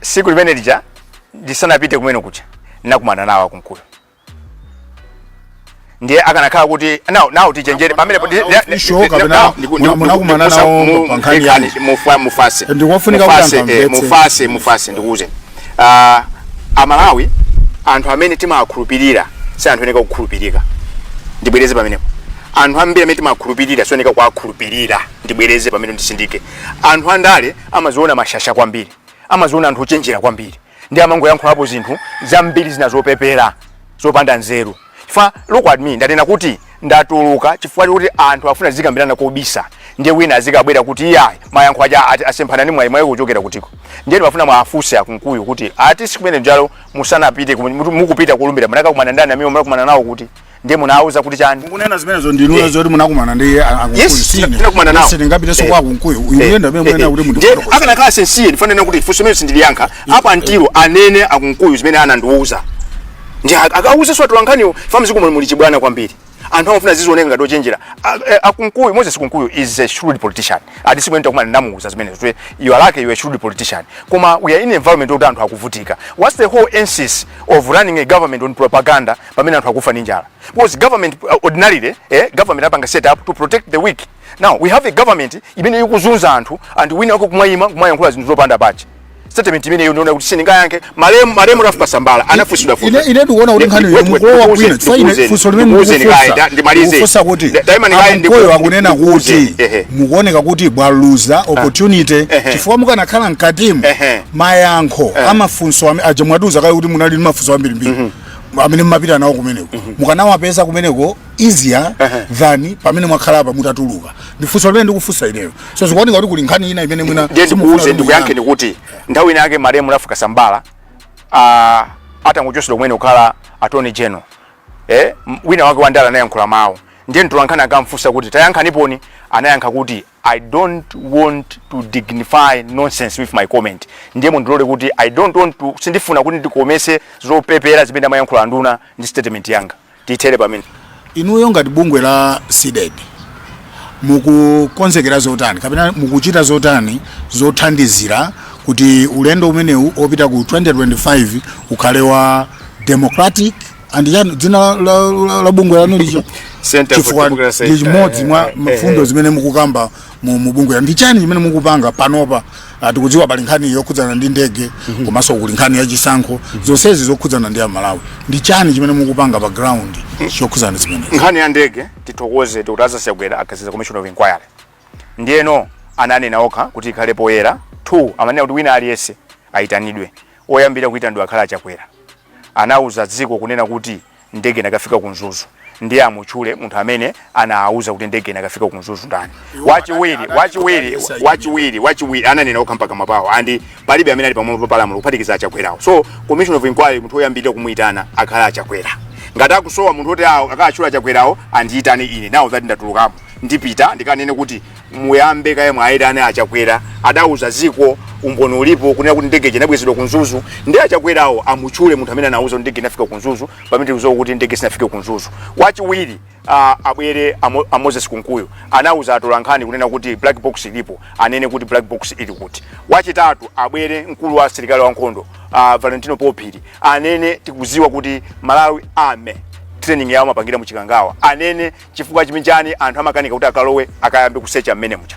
siku limene lija ndisanapite kumene kucha, nakumana nawo aKunkuyu. Ndiye akanakhala kuti now tichenjere pamene Official kapena munakumana nawo pa nkhani yanji? Mufase. Ndikofunika kuti Mufase, anthu amvetse. Mufase, mufase, ndikuwuzeni, Amalawi, anthu amene timakhulupirira si anthu eneka kukhulupirika. Ndibwereze pamenepo, anthu ambiri amene timakhulupirira sioneka kuwakhulupirira. Ndibwereze pamene ndisindike, anthu andale amaziona mashasha kwambiri, amaziona anthu ochenjera kwambiri, ndi amangoyankhulapo zinthu zambiri zina zopepera, zopanda nzeru. Chifukwa look at me, ndanena kuti ndatuluka chifukwa chokuti anthu afuna zikambirana kobisa, ndiye wina azikabwera kuti iyayi, mayankho aja asemphana ndi mwayi mwayi kuchokera kutiko. Ndiye ndimafuna mwafunse aKunkuyu kuti ati sikumene njalo musanapite mukupita kulumbira, munakakumana ndani amene munakumana nawo kuti ndiye munawuza kuti chani? Mukunena zimenezo ndinuyo zoti munakumana ndi aKunkuyu? Yes, tinakumana nawo. Sindingapitenso kwa aKunkuyu. Uyenda amene munena kuti Ndiye akanakhala sincere, ndifanena kuti funso imene sindiliyankha apa ntiro anene aKunkuyu zimene anandiuza, ndi akauze atolankhaniwo. Fa mdziko muno muli chibwana kwambiri, anthu amafuna zizioneka ngati ochenjera. AKunkuyu, Moses Kunkuyu is a shrewd politician. Ati siku enda ndamuuza zimenezo, you are lucky, you are a shrewd politician, koma we are in an environment yokuti anthu akuvutika. What's the whole essence of running a government on propaganda pamene anthu akufa ndi njala? Because government, ordinarily, government apanga set up to protect the weak. Now we have a government imene ikuzunza anthu, and wina wako kumayima kumayankhula zinthu zopanda pache. Statement imene ndiona kuti sindingayankhe. Malemu Ralph Kasambara anafunsidwa funso. Ine ndikuona kuti nkhani Wait, wait, mukulowa bwino, chifukwa ine funso limene ndikufunsa, ndimalize. ndikufunsa kuti aKunkuyu akunena kuti mukuoneka kuti bwaluza opportunity, chifukwa mukanakhala mkatimu, mayankho amafunso aja mwatiuza kale kuti munali ndi mafunso ambirimbiri amene mumapita nawo kumeneko, mukanawapeza kumeneko easier than pamene mwakhala apa mutatuluka. Ndifunso limene ndikufunsa ineyo. So zikuoneka kuti kuli nkhani ina imene mwina Ndiye simufuna ndikuuze, kuti ndikuyankheni muyankhe. kuti nthawi ina yake malemu Ralph Kasambara Atangochosedwa kumene kukhala Attorney General, wina wake wandala anayankhula mawu, ndiye mtolankhani akamfunsa kuti, "Tayankhaniponi," anayankha kuti, "I don't want to dignify nonsense with my comment." Ndiye mundilole kuti I don't want to, sindifuna kuti ndikomese zopepera zimene amayankhula anduna ndi statement yanga. Tiyithere pamene. Inuyo ngati bungwe la CDEDI, mukukonzekera zotani kapena mukuchita zotani zothandizira kuti ulendo umenewu opita ku 2025 ukhale wa democratic and chani, dzina la bungwe lanu licho? Center for Chifukwa Democracy. ndi chimodzi mwa mfundo zimene mukukamba mu bungwe. Ndi chani chimene mukupanga panopa? Tikudziwa pali nkhani yokhudzana ndi ndege, komanso kuli nkhani ya chisankho, zonsezi zokhudzana ndi Amalawi. Ndi chani chimene mukupanga pa ground chokhudzana ndi zimenezi? Nkhani ya ndege, tithokoze Dr. Lazarus Chakwera, akhazikitsa commission of inquiry. Ndiyeno ananena okha kuti ikhale poyera. Two, amanena kuti wina aliyense ayitanidwe. Oyambira kuyitanidwa akhala Achakwera. Anauza dziko kunena kuti ndege inakafika ku Mzuzu, ndiye amutchule munthu amene anawauza kuti ndege inakafika ku Mzuzu ndani. Wachiwiri, wachiwiri ananena okha mpaka mapawo, and palibe amene ali pamwamba pa lamulo kuphatikiza Achakwerawo. So commission of inquiry, munthu woyambirira kumuyitana akhala Achakwera. Ngati akusowa munthu woti awo akatchula Achakwerawo, andiyitane ine. Now that ndatulukamo, ndipita ndikanene kuti muyambe kaye mwayitane Achakwera. Adauza ziko, umboni ulipo, kunena kuti ndege inabwezedwa ku Mzuzu. Ndi Achakwerawo amutchule munthu amene anauza kuti ndege inafika ku Mzuzu, pamene tikudziwa kuti ndege sinafike ku Mzuzu. Wachiwiri, abwere a Moses Kunkuyu. Anauza atolankhani kunena kuti black box ilipo, anene kuti black box ili kuti. Wachitatu, abwere mkulu wa asilikali wankhondo, Valentino Phiri, anene. Tikuziwa kuti Malawi Army training yawo amapangira muchikangawa, anene chifukwa chimichani anthu amakanika kuti akalowe akayambe kusecha mmene mucha.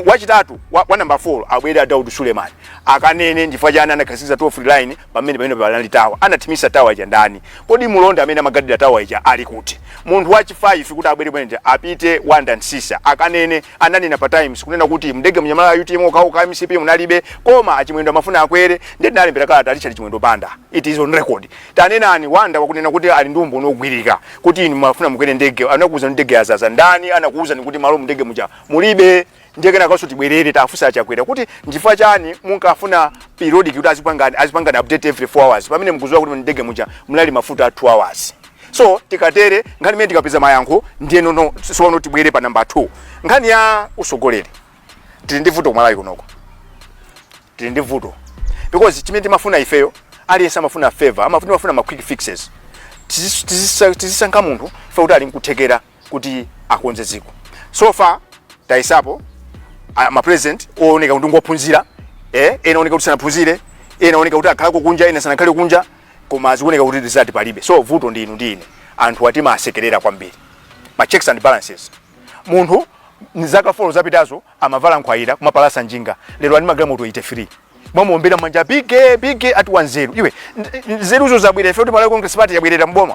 Wachitatu, wa number 4, abwere a Daud Suleiman, akanene ndifukwa chani anakhazikitsa toll free line pamene panali tower. Anathimisa tower ija ndani? Kodi mulonda amene amagadira tower ija ali kuti? Munthu wachi 5 kuti abwere bwene, apite Wanda Nsisa, akanene. Ananena pa Times kunena kuti mndege mnyamala ya UTM okhaokha, MCP munalibe, koma Achimwendo amafuna akwere. Ndiye tinalembera kalata Richard Chimwendo Banda, it is on record. Tanenani, Wanda wakunena kuti ali ndi umboni ogwirika kuti inu mafuna mukwere ndege. Anakuuza ndege yazaza ndani? Anakuuza kuti malo mndege muja mulibe? Ndiye kenakaso tibwerere tafusa Achakwera kuti ndifukwa chani munkafuna periodic kuti azipangani update every 4 hours, pamene mukuziwa kuti ndege muja munali mafuta a 2 hours? So tikatere nkhani imene, tikapeza mayankho, ndiye nono sono tibwere pa number 2, nkhani ya usogoleri. Tili ndi vuto kumalawi kunoko, tili ndi vuto because chimene timafuna ifeyo, aliyense amafuna favor, amafuna ma quick fixes. Tizisankha munthu ife kuti ali nkuthekera kuti akonze dziko. So far tayisapo ma president ooneka kuti ngophunzira, ena ooneka kuti sanaphunzire, ena ooneka kuti akhalako kunja, ena sanakhale kunja, koma zikuoneka kuti result palibe. So vuto ndi inu ndi ine, anthu atimasekerera kwambiri ma checks and balances. Munthu zaka 4 zapitazo amavala nkhwayira kumapalasa njinga, lero ali magalimoto 83, mwamuombera manja, bige bige, ati wanzeru iwe. Nzeruzo zabwera ife kuti Malawi Congress Party yabwerera mboma.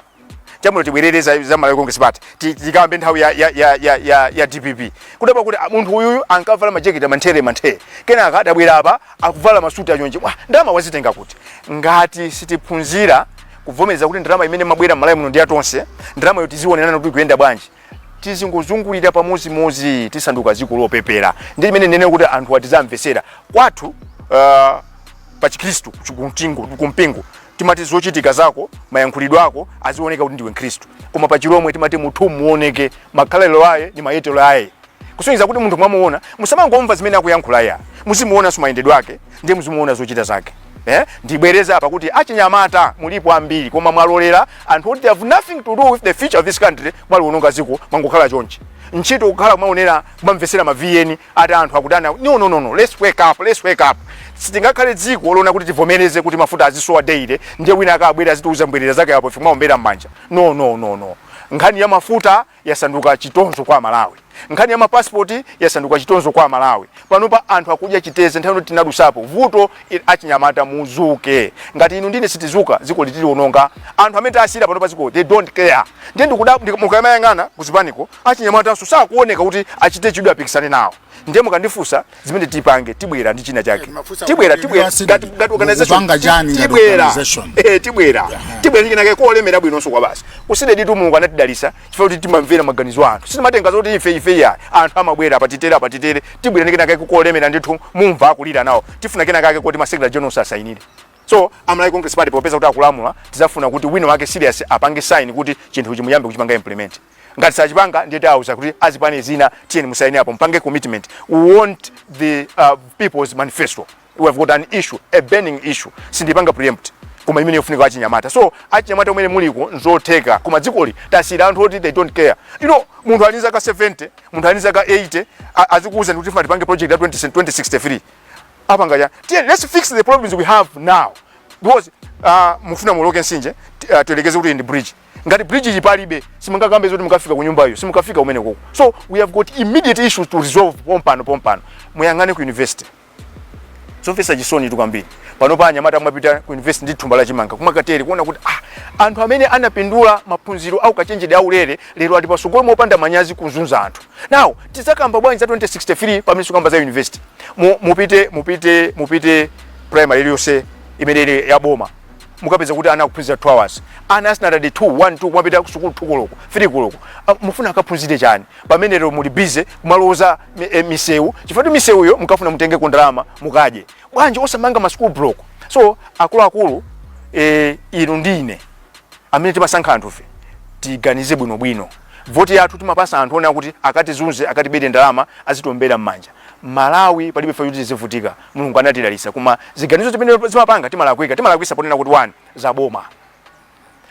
Chamuno tibwerere za Malawi Congress Party, tikambe nthawi ya DPP, kudaba kuti munthu uyuyu ankavala majaketi manthere manthere, kenaka adabwera apa akuvala masuti achonje. Wah, ndalama wazitenga kuti? Ngati sitiphunzira kuvomereza kuti ndalama imene mabwera m'Malawi muno ndi yatonse, ndalama yo tizionerana kuti ikuyenda bwanji, tizingozungulira pamozimozi, tisanduka dziko lopepera. Ndi limene nene kuti anthu atizamvesera kwathu, pa Chikhristu, kumpingo timati zochitika zako, mayankhulidwe ako azioneka kuti ndiwe Mkhristu, koma pa Chilomwe timati munthu muoneke makhalelo aye ndi mayetelo aye, kusonyeza kuti munthu mwamuona. Musamangomva zimene akuyankhula ya, muzimuonanso mayendedwe ake, ndiye muzimuona zochita zake. Ndibwereza apa kuti achinyamata mulipo ambiri, koma mwalolera anthu oti they have nothing to do with the future of this country. Mwaliwononga dziko, mwangokhala chonchi, ntchito kukhala kumaonera, kumamvesera ma VN ati anthu akudana. No, no, no, no, let's wake up, let's wake up. Sitingakhale dziko lona kuti tivomereze kuti mafuta azisowa daily, ndiye wina akabwera azitiuza mbwerera zake apo, ife kumaombera m'manja. No, no, no, no. Nkhani ya mafuta yasanduka chitonzo kwa Malawi, nkhani ya mapasipoti yasanduka chitonzo kwa Malawi. Panopa anthu akudya chiteze, nthawi yoti tinadusapo vuto. Achinyamata muzuke. Ngati inu ndine sitizuka, dziko litiliononga. Anthu amene tasiyira panopa dziko, they don't care. Ndiye ndikuda mukamayang'ana kuzipaniko, achinyamatanso sakuoneka kuti achite chidwi apikisane nawo. Ndiye mukandifunsa zimene tipange, tibwera ndi china chake. Mafunsa tibwera kuti tibwera inu ngati organization mukupanga chani ngati tibwera organization? Tibwera ndi china chake kolemera bwinonso kwa basi. Ku CDEDI tu Mulungu anatidalisa chifukwa kuti timamvera maganizo a anthu. Sitimatenga zoti ife ife ya anthu amabwera apatitere apatitere. Tibwera ndi kena kake kolemera ndithu, mumva akulira nawo. Tifuna kena kake kuti ma secretary general asayinire. So a Malawi Congress Party, popeza kuti akulamula, tizafuna kuti wina wake serious apange sign kuti chinthu chimuyambe kuchipanga implement. Ngati sachipanga, ndiye tiauza kuti azipani zina, tiyeni musaini apo, mpange commitment. We want the People's Manifesto. We have got an issue, a burning issue. Sindipanga preempt, koma imene yofunika achinyamata. So achinyamata umene muliko, nzotheka, koma dzikoli tasiyira anthu oti they don't care. Munthu ali zaka 70, munthu ali zaka 80, azikuwuza kuti tifuna tipange project ya 20 2063, apanga ya? Tiye, let's fix the problems we have now, because mufuna muloke mtsinje, tielekeze kuti ndi bridge. Ngati bridge iyi palibe, simungakambe zoti mukafika ku nyumba iyo, simukafika umene koko. So we have got immediate issues to resolve pompano pompano. Muyang'ane ku university, zomvetsa chisoni tu kwambiri. Pano pa anyamata amapita ku university ndi thumba lachimanga kumakatere, kuona kuti anthu amene anapindula maphunziro au kachenjede aulere lero ali pasogolo mopanda manyazi kuzunza anthu. Now tizakamba bwanji za 2063 pamene tikamba za university? Mupite primary iliyonse imene ili ya boma, mukapeza kuti ana akuphunzira 2 hours. Ana standard 2, 1, 2 kumapita ku sukulu 2 koloko, 3 koloko. Mufuna akaphunzire chani pamene lero muli busy kumaloza misewu? Chifukwa misewuyo mukafuna mutenge ku ndalama mukadye. Bwanji osamanga ma school block? So akuluakulu, inu ndi ine amene timasankha anthufe, tiganize bwinobwino. Voti yathu timapasa anthu onena kuti akatizunze, akatibere ndalama, azitombera m'manja. Malawi palibe fa kuti tizivutika. Mulungu anatidalitsa, koma ziganizo zimene zimapanga timalakwika. Timalakwisa ponena kuti one zaboma,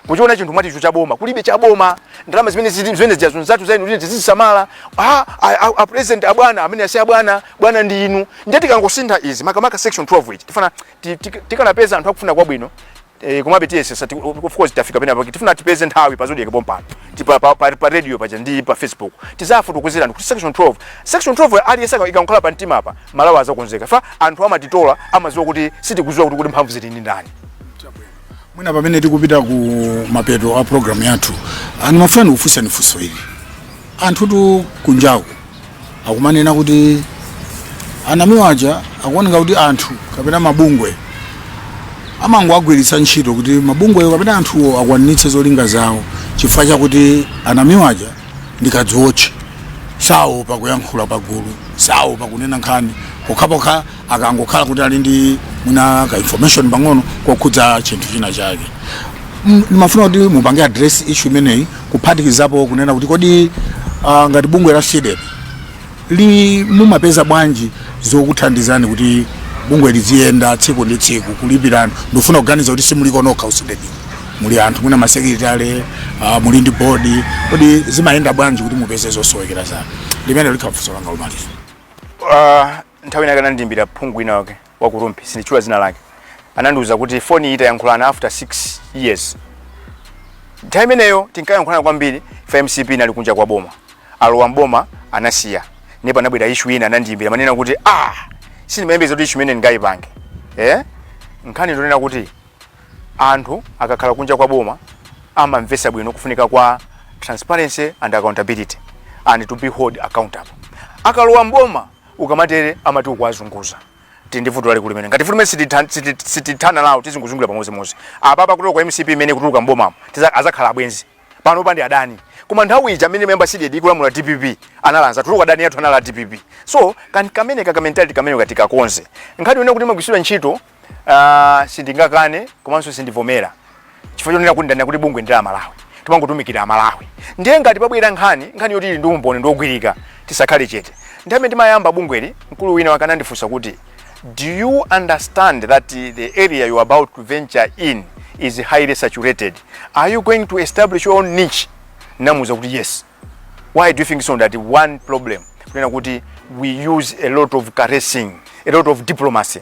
kuchiona chinthu mwati icho chaboma. Kulibe chaboma. Ndalama zimene zili zimene zijazo nzathu, zainu, kuti tizisamala. A president, abwana amene asi abwana, bwana ndi inu. Ndiye tikangosintha izi, makamaka section 12 ichi, tifana tikanapeza anthu akufuna kwabwino. Komabe tiyesesa. Of course tafika pena pake, tifuna tipeze nthawi pa Zodiak pompano, pa radio paja ndi pa Facebook, tizafotokozera anthu kuti section 12, section 12 aliyense ikangokhala pa mtima apa, Malawi azakonzeka. Fa anthu amatitola, amadziwa kuti sitikudziwa kuti mphamvu zili ndi ndani. Mwina pamene tikupita ku mapeto a program yathu, ndimafuna ndikufunsani funso ili. Anthutu kunjaku akumanena kuti a Namiwa aja akuoneka kuti anthu kapena mabungwe amangoagwiritsa ntchito kuti mabungweyo kapena anthuwo akwaniritse zolinga zawo, chifukwa chakuti a Namiwa aja ndi kadziwotche, saopa kuyankhula pagulu, saopa kunena nkhani, pokhapokha akangokhala kuti ali ndi mwina ka information pang'ono kokhudza chinthu china chake. Ndimafuna kuti mupange address issue imeneyi, kuphatikizapo kunena kuti kodi ngati bungwe la CDEDI li mumapeza bwanji zokuthandizani kuti bungwe liziyenda tsiku ndi tsiku, kulipira anthu? Ndikufuna kuganiza kuti simuliko nokha ku CDEDI, muli anthu, mwina ma secretary, muli ndi board. Kodi zimayenda bwanji kuti mupeze zosowekera zanu? Limene likhala funso langa lomaliza. Nthawi inake anandiyimbira phungu wina wake wa ku Rumphi, sinditchula dzina lake. Anandiuza kuti foni iyi tayankhulana after 6 years. Nthawi imeneyo tinkayankhulana kwambiri fa MCP inali kunja kwa boma, alowa mboma anasiya. Ndipo anabwera issue ina, anandiyimbira, manena kuti sindimayembekeza kuti issue imene ndingayipange. Nkhani ndonena kuti anthu akakhala kunja kwa boma amamvetsa bwino kufunika kwa transparency and accountability and to be hold accountable. Akalowa mboma, ukamatere amati ukuwazunguza. Tili ndi vuto lalikulu limene ngati vuto limene sitithana nawo, tizingozungulira pamodzimodzi. Apapa kutoka kwa MCP imene kutuluka mbomamo, azakhala abwenzi. Pano pandi adani, koma nthawi ija amene mayamba CDEDI ikulamula DPP analanza tuluka, adani athu anala DPP. So kan kamene kaka mentality kamene katikakonze. Nkhani yonena kuti magwiritsidwa ntchito, sindingakane komanso sindivomera, chifukwa chonena kuti ndanena kuti bungwe ndi la Malawi, timangotumikira Amalawi. Ndiye ngati pabwera nkhani yoti ili ndi umboni ndi ogwirika, tisakhale chete. Nthawi imene timayamba bungweli, mkulu wina wake anandifunsa kuti, "Do you understand that the area you are about to venture in is highly saturated? Are you going to establish your own niche?" Namuuza kuti, "Yes." "Why do you think so?" That one problem, kunena kuti we use a lot of caressing, a lot of diplomacy.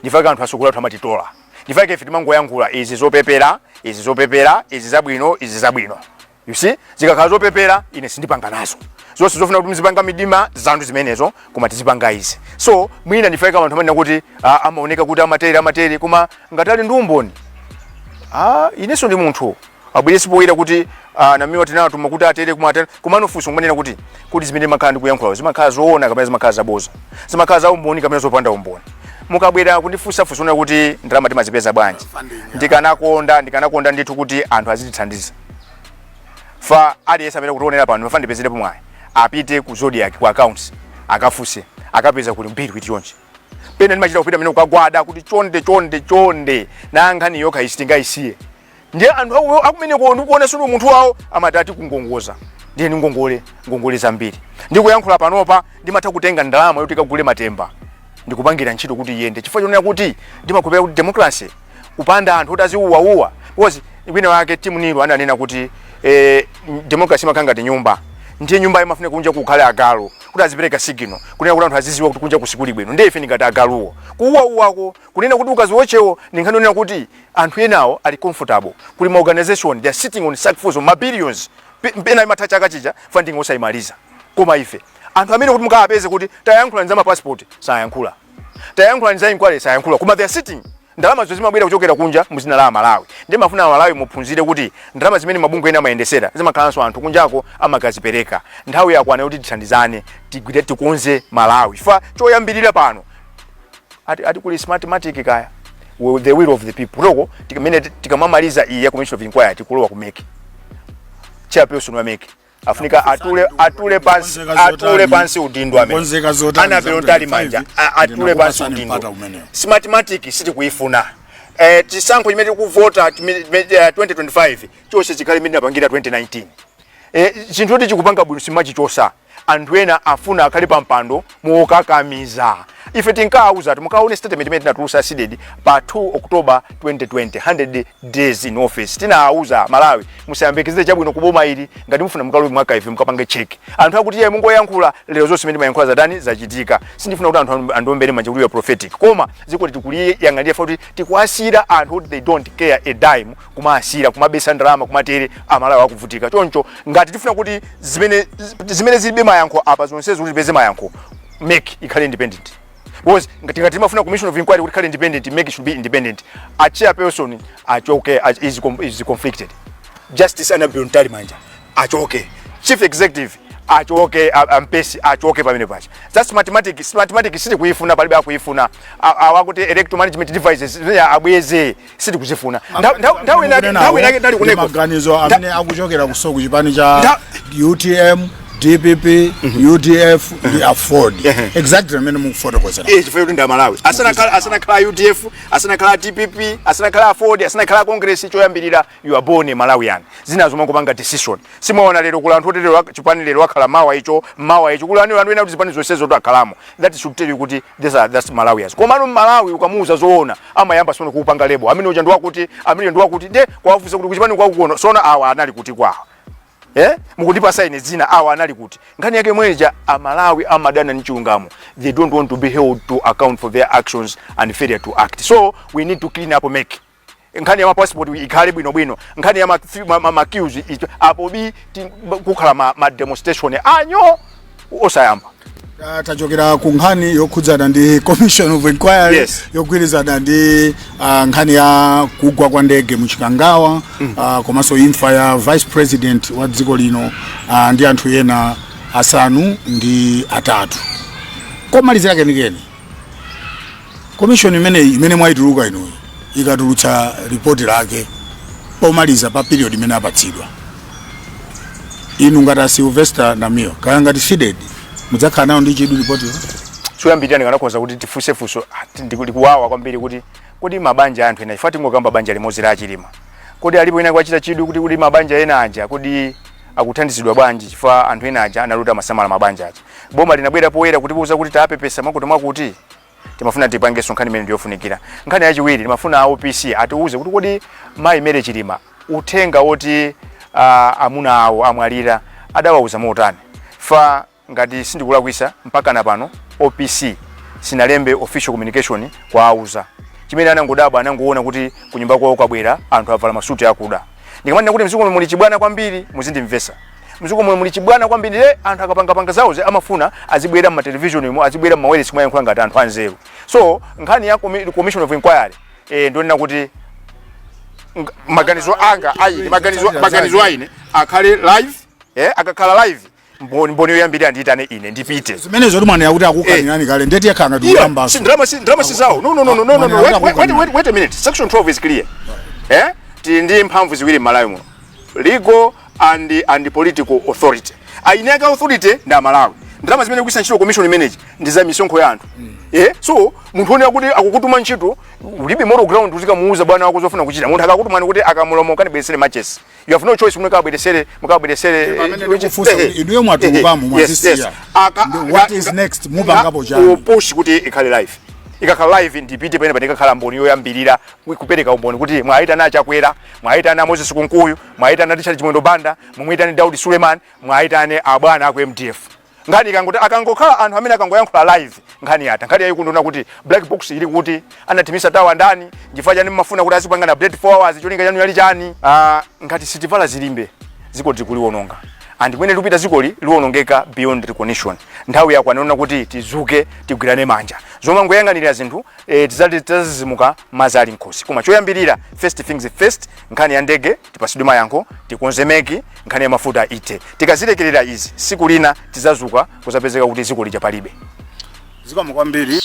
Ndifake anthu asukulu athu amatitola, ndifake ife timangoyankhula izi zopepera, izi zopepera, izi zabwino, izi zabwino. You see, zikakhala zopepera ine sindipanga nazo. Zonse zofuna kuti muzipanga midima zanthu zimenezo, koma tizipanga izi. So mwina ndifake anthu amanena kuti amaoneka kuti amatere amatere, koma ngati ali ndi umboni, inenso ndi munthu, abwerese poyera kuti Namiwa tinatuma kuti atere, kuma atere. Komano funso kumanena kuti zimene makhala ndikuyankhula zimakhala zoona kapena zimakhala zaboza, zimakhala za umboni kapena zopanda umboni? Mukabwera kundifunsa funso kunena kuti ndalama timazipeza bwanji, ndikanakonda ndithu kuti anthu azitithandiza. Fa aliyense amene kutionera pano, mafa ndipezerepo mwayi, apite ku Zodiak, ku accounts, akafunse, akapeza kuli mbiri kuti chonchi. Pena ndimachita kupita mene kukagwada kuti chonde, chonde, chonde, na nkhani yokha isitingayisiye. Ndiye anthu akumeneko ndikuona sulu munthu wawo amati ati kungongoza, ndiye ni ngongole, ngongole zambiri. Ndikuyankhula panopa, ndimatha kutenga ndalama yoti kagule matemba ndikupangira ntchito kuti iyende, chifukwa chonena kuti ndimakhulupirira kuti democracy kupanda anthu kuti aziuwauwa, because wina wake Tim Nilo ananena kuti democracy imakhala ngati nyumba. Ndiye nyumba imafuna kunja kukhale agalu kuti azipereka signal, kunena kuti anthu aziziwa kuti kunja kusikuli bwino. Ndiye ife ngati agaluwo kuuwauwako, kunena kuti ukaziwochewo, ndi nkhani yonena kuti anthu enawo ali comfortable. Kuli ma organization, they are sitting on sackfuls of ma billions. Pena imatha chaka chija funding osayimaliza. Koma ife anthu amene kuti mukawapeze kuti tayankhula za ma passport, sayankhula, tayankhula za inquiry, sayankhula, koma they are sitting. Ndalama zo zimabwera kuchokera kunja muzina la Malawi. Ndi mafuna Malawi muphunzire kuti ndalama zimene mabungwe ena amayendesera zimakhalanso anthu kunjako amakazipereka. Nthawi yakwana kuti tithandizane, tigwire, tikonze Malawi. Fa choyambirira pano ati kuli Smartmatic kaya, the will of the people toko tikamene tikamamaliza iyi ya commission of inquiry, tikulowa ku MEC. Chairperson wa MEC afunika atule pansi, atule pansi udindo amene Konzeka zotani? Annabel Mtalimanja atule pansi udindo. Mpata umenewo. Smartmatic sitikuifuna. Chisankho chimene tikuvota 2025 chonse chikhale imene tinapangira 2019. Chinthu choti chikupanga bwino simachichosa. Anthu ena afuna akhale pa mpando mokakamiza. Ife tinkawuza ati mukaone statement imene tinatulusa CDEDI pa 2 October 2020, 100 days in office. Tinawuza Malawi, musayambekezere chabwino kuboma ili. Ngati mufuna mukalowe mwaka ife mukapange check. Anthu akuti iye mungoyankhula. Lero zonse zimene mayankhula zadani zachitika. Sindifuna kuti anthu andombere manja kuti we are prophetic, koma ziko tikuliyang'anira kuti tikuasira anthu kuti they don't care a dime, kumaasira, kumabesa ndalama, kumatere Amalawi akuvutika. Choncho ngati tifuna kuti zimene zilibe mayankho apa zonsezo kuti tipeze mayankho, MEC ikhale independent, because ngati timafuna commission of inquiry kuti ikhale independent, MEC should be independent. A chairperson achoke, is conflicted. Justice Annabel Mtalimanja achoke, chief executive achoke, ampesi achoke pamene pacha. That's Smartmatic. Smartmatic sitikuifuna, palibe akuifuna. Awakuti electoral management devices zimene abweze, sitikuzifuna. Nthawi inake ndali kuneko. Maganizo amene akuchokera kusoku chipani cha UTM, DPP, UDF ndi AFORD, exactly amene mukufotokozera. Eh, chifukwa kuti ndi Amalawi. Asanakhala UDF, asanakhala DPP, asanakhala AFORD, asanakhala Congress, choyambirira you are born a Malawian. Zinazo mangopanga decision. Simaona lero kula anthu otero chipani lero akhala, mawa icho, mawa icho, kula anthu ena kuti zipani zonsezo akhalamo. That should tell you kuti these are that's Malawians. Komano Malawi ukamuuza zoona amayamba sono kuupanga label, amene uja ndiwakuti, amene ndiwakuti. Nde kwawafunsa kuti kuchipani kwakukono sona awa anali kuti kwawa? Mukundipasa ine dzina, awa anali kuti? Nkhani yake mweja Amalawi amadana ndi chilungamo. They don't want to be held to account for their actions and failure to act. So we need to clean up MEC. Nkhani ya mapassport ikhale bwinobwino, nkhani ya ma queues apo bi kukhala ma demonstration anyo osayamba. Tachokera ku nkhani yokhudzana ndi commission of inquiry yogwirizana ndi nkhani ya kugwa kwa ndege muchikangawa, komanso imfa ya vice president wa dziko lino ndi anthu ena 8. Komalizira kenikeni, commission imeneyi imene mwayituluka inuyo ikatulutsa ripoti lake pomaliza pa period imene apatsidwa, inu ngati a Sylvester Namiwa kaya ngati CDEDI mudzakhala nayo ndi chidwi ripoti? Choyambirira ndikanakhoza kuti tifunse funso, ndikuwawa kwambiri kuti kodi mabanja anthu ena, ife tingokamba banja limodzi la Achilima, kodi alipo ena kwachita chidwi kuti mabanja ena aja kodi akuthandizidwa bwanji? Chifukwa anthu ena aja analuta amasamala mabanja aja. Boma linabwera poyera kutiuza kuti tapepesa mwakuti mwakuti. Timafuna tipangenso nkhani imene ndiyofunikira. Nkhani yachiwiri, timafuna a OPC atiuze kuti kodi mayi Mary Chilima uthenga woti amuna awo amwalira adawauza motani? Fa ngati sindikulakwisa, mpaka na pano OPC sinalembe official communication kwa auza. Chimene anangodabwa, anangoona kuti kunyumba kwawo kwabwera anthu avala masuti akuda. Ndikamanena kuti mdziko muno muli chibwana kwambiri, muzindimvesa. Mdziko muno muli chibwana kwambiri le anthu akapangapanga zawo amafuna azibwera mma television imo, azibwera mmawayilesi kumayankhula ngati anthu anzeru. So nkhani ya commission of inquiry, ndionena kuti maganizo anga ayi, maganizo aine akhale live. Akakhala live, mboni yoyambirira ndiyitane ine ndipite. Zimene zoti mwanena kuti akukanirani kale, ndeti yakhala ngati Yeah, kuyambaso. Si ndalama si zawo. No, no, no, no, no, no, no. Wait, wait, wait, wait, wait a minute. Section 12 is clear. Tili ndi mphamvu ziwiri m'Malawi muno, legal and political authority. Aineka authority ndi Amalawi. Ndalama zimene kugwiritsa ntchito commission imeneji ndi za misonkho ya anthu. So munthu onera kuti akukutuma ntchito, ulibe moral ground kuti kamuuza bwana wako zofuna kuchita. Munthu akakutumani kuti akamulomo kanibweresere matches, you have no choice, mukabweresere mukabweresere. Pamene ndikufunsa kuti inuyo mwatulukamo, mwazisiya. What is next? Mupangapo chani? Push kuti ikhale live. Ikakhala live, ndipite pene pandikakhala mboni yoyambirira kupereka umboni kuti mwayitana Achakwera, mwayitana Moses Kunkuyu, mwayitana Richard Chimwendo Banda, mumuyitane Daudi Suleiman, mwayitane abwana aku MDF. Nkhani ikangoti akangokhala anthu amene akangoyankhula live, nkhani yatha. Nkhani yayikulu kuti black box ili kuti, anathimisa tawa ndani, chifukwa chani mmafuna kuti azipangana update 4 hours, cholinga chanu yali chani? Ngati sitivala zilimbe, dziko tikuliwononga, and kumene likupita dzikoli liwonongeka beyond recognition. Nthawi yakwana kuti tizuke, tigwirane manja. Zomangoyang'anira zinthu, tizati tizazizimuka madzi ali nkhosi. Koma choyambirira, first things first, nkhani ya ndege tipasidwe mayankho, tikonze MEC, nkhani ya mafuta ite. Tikazilekerera izi, siku lina tizazuka kuzapezeka kuti dziko lija palibe. Zikomo kwambiri.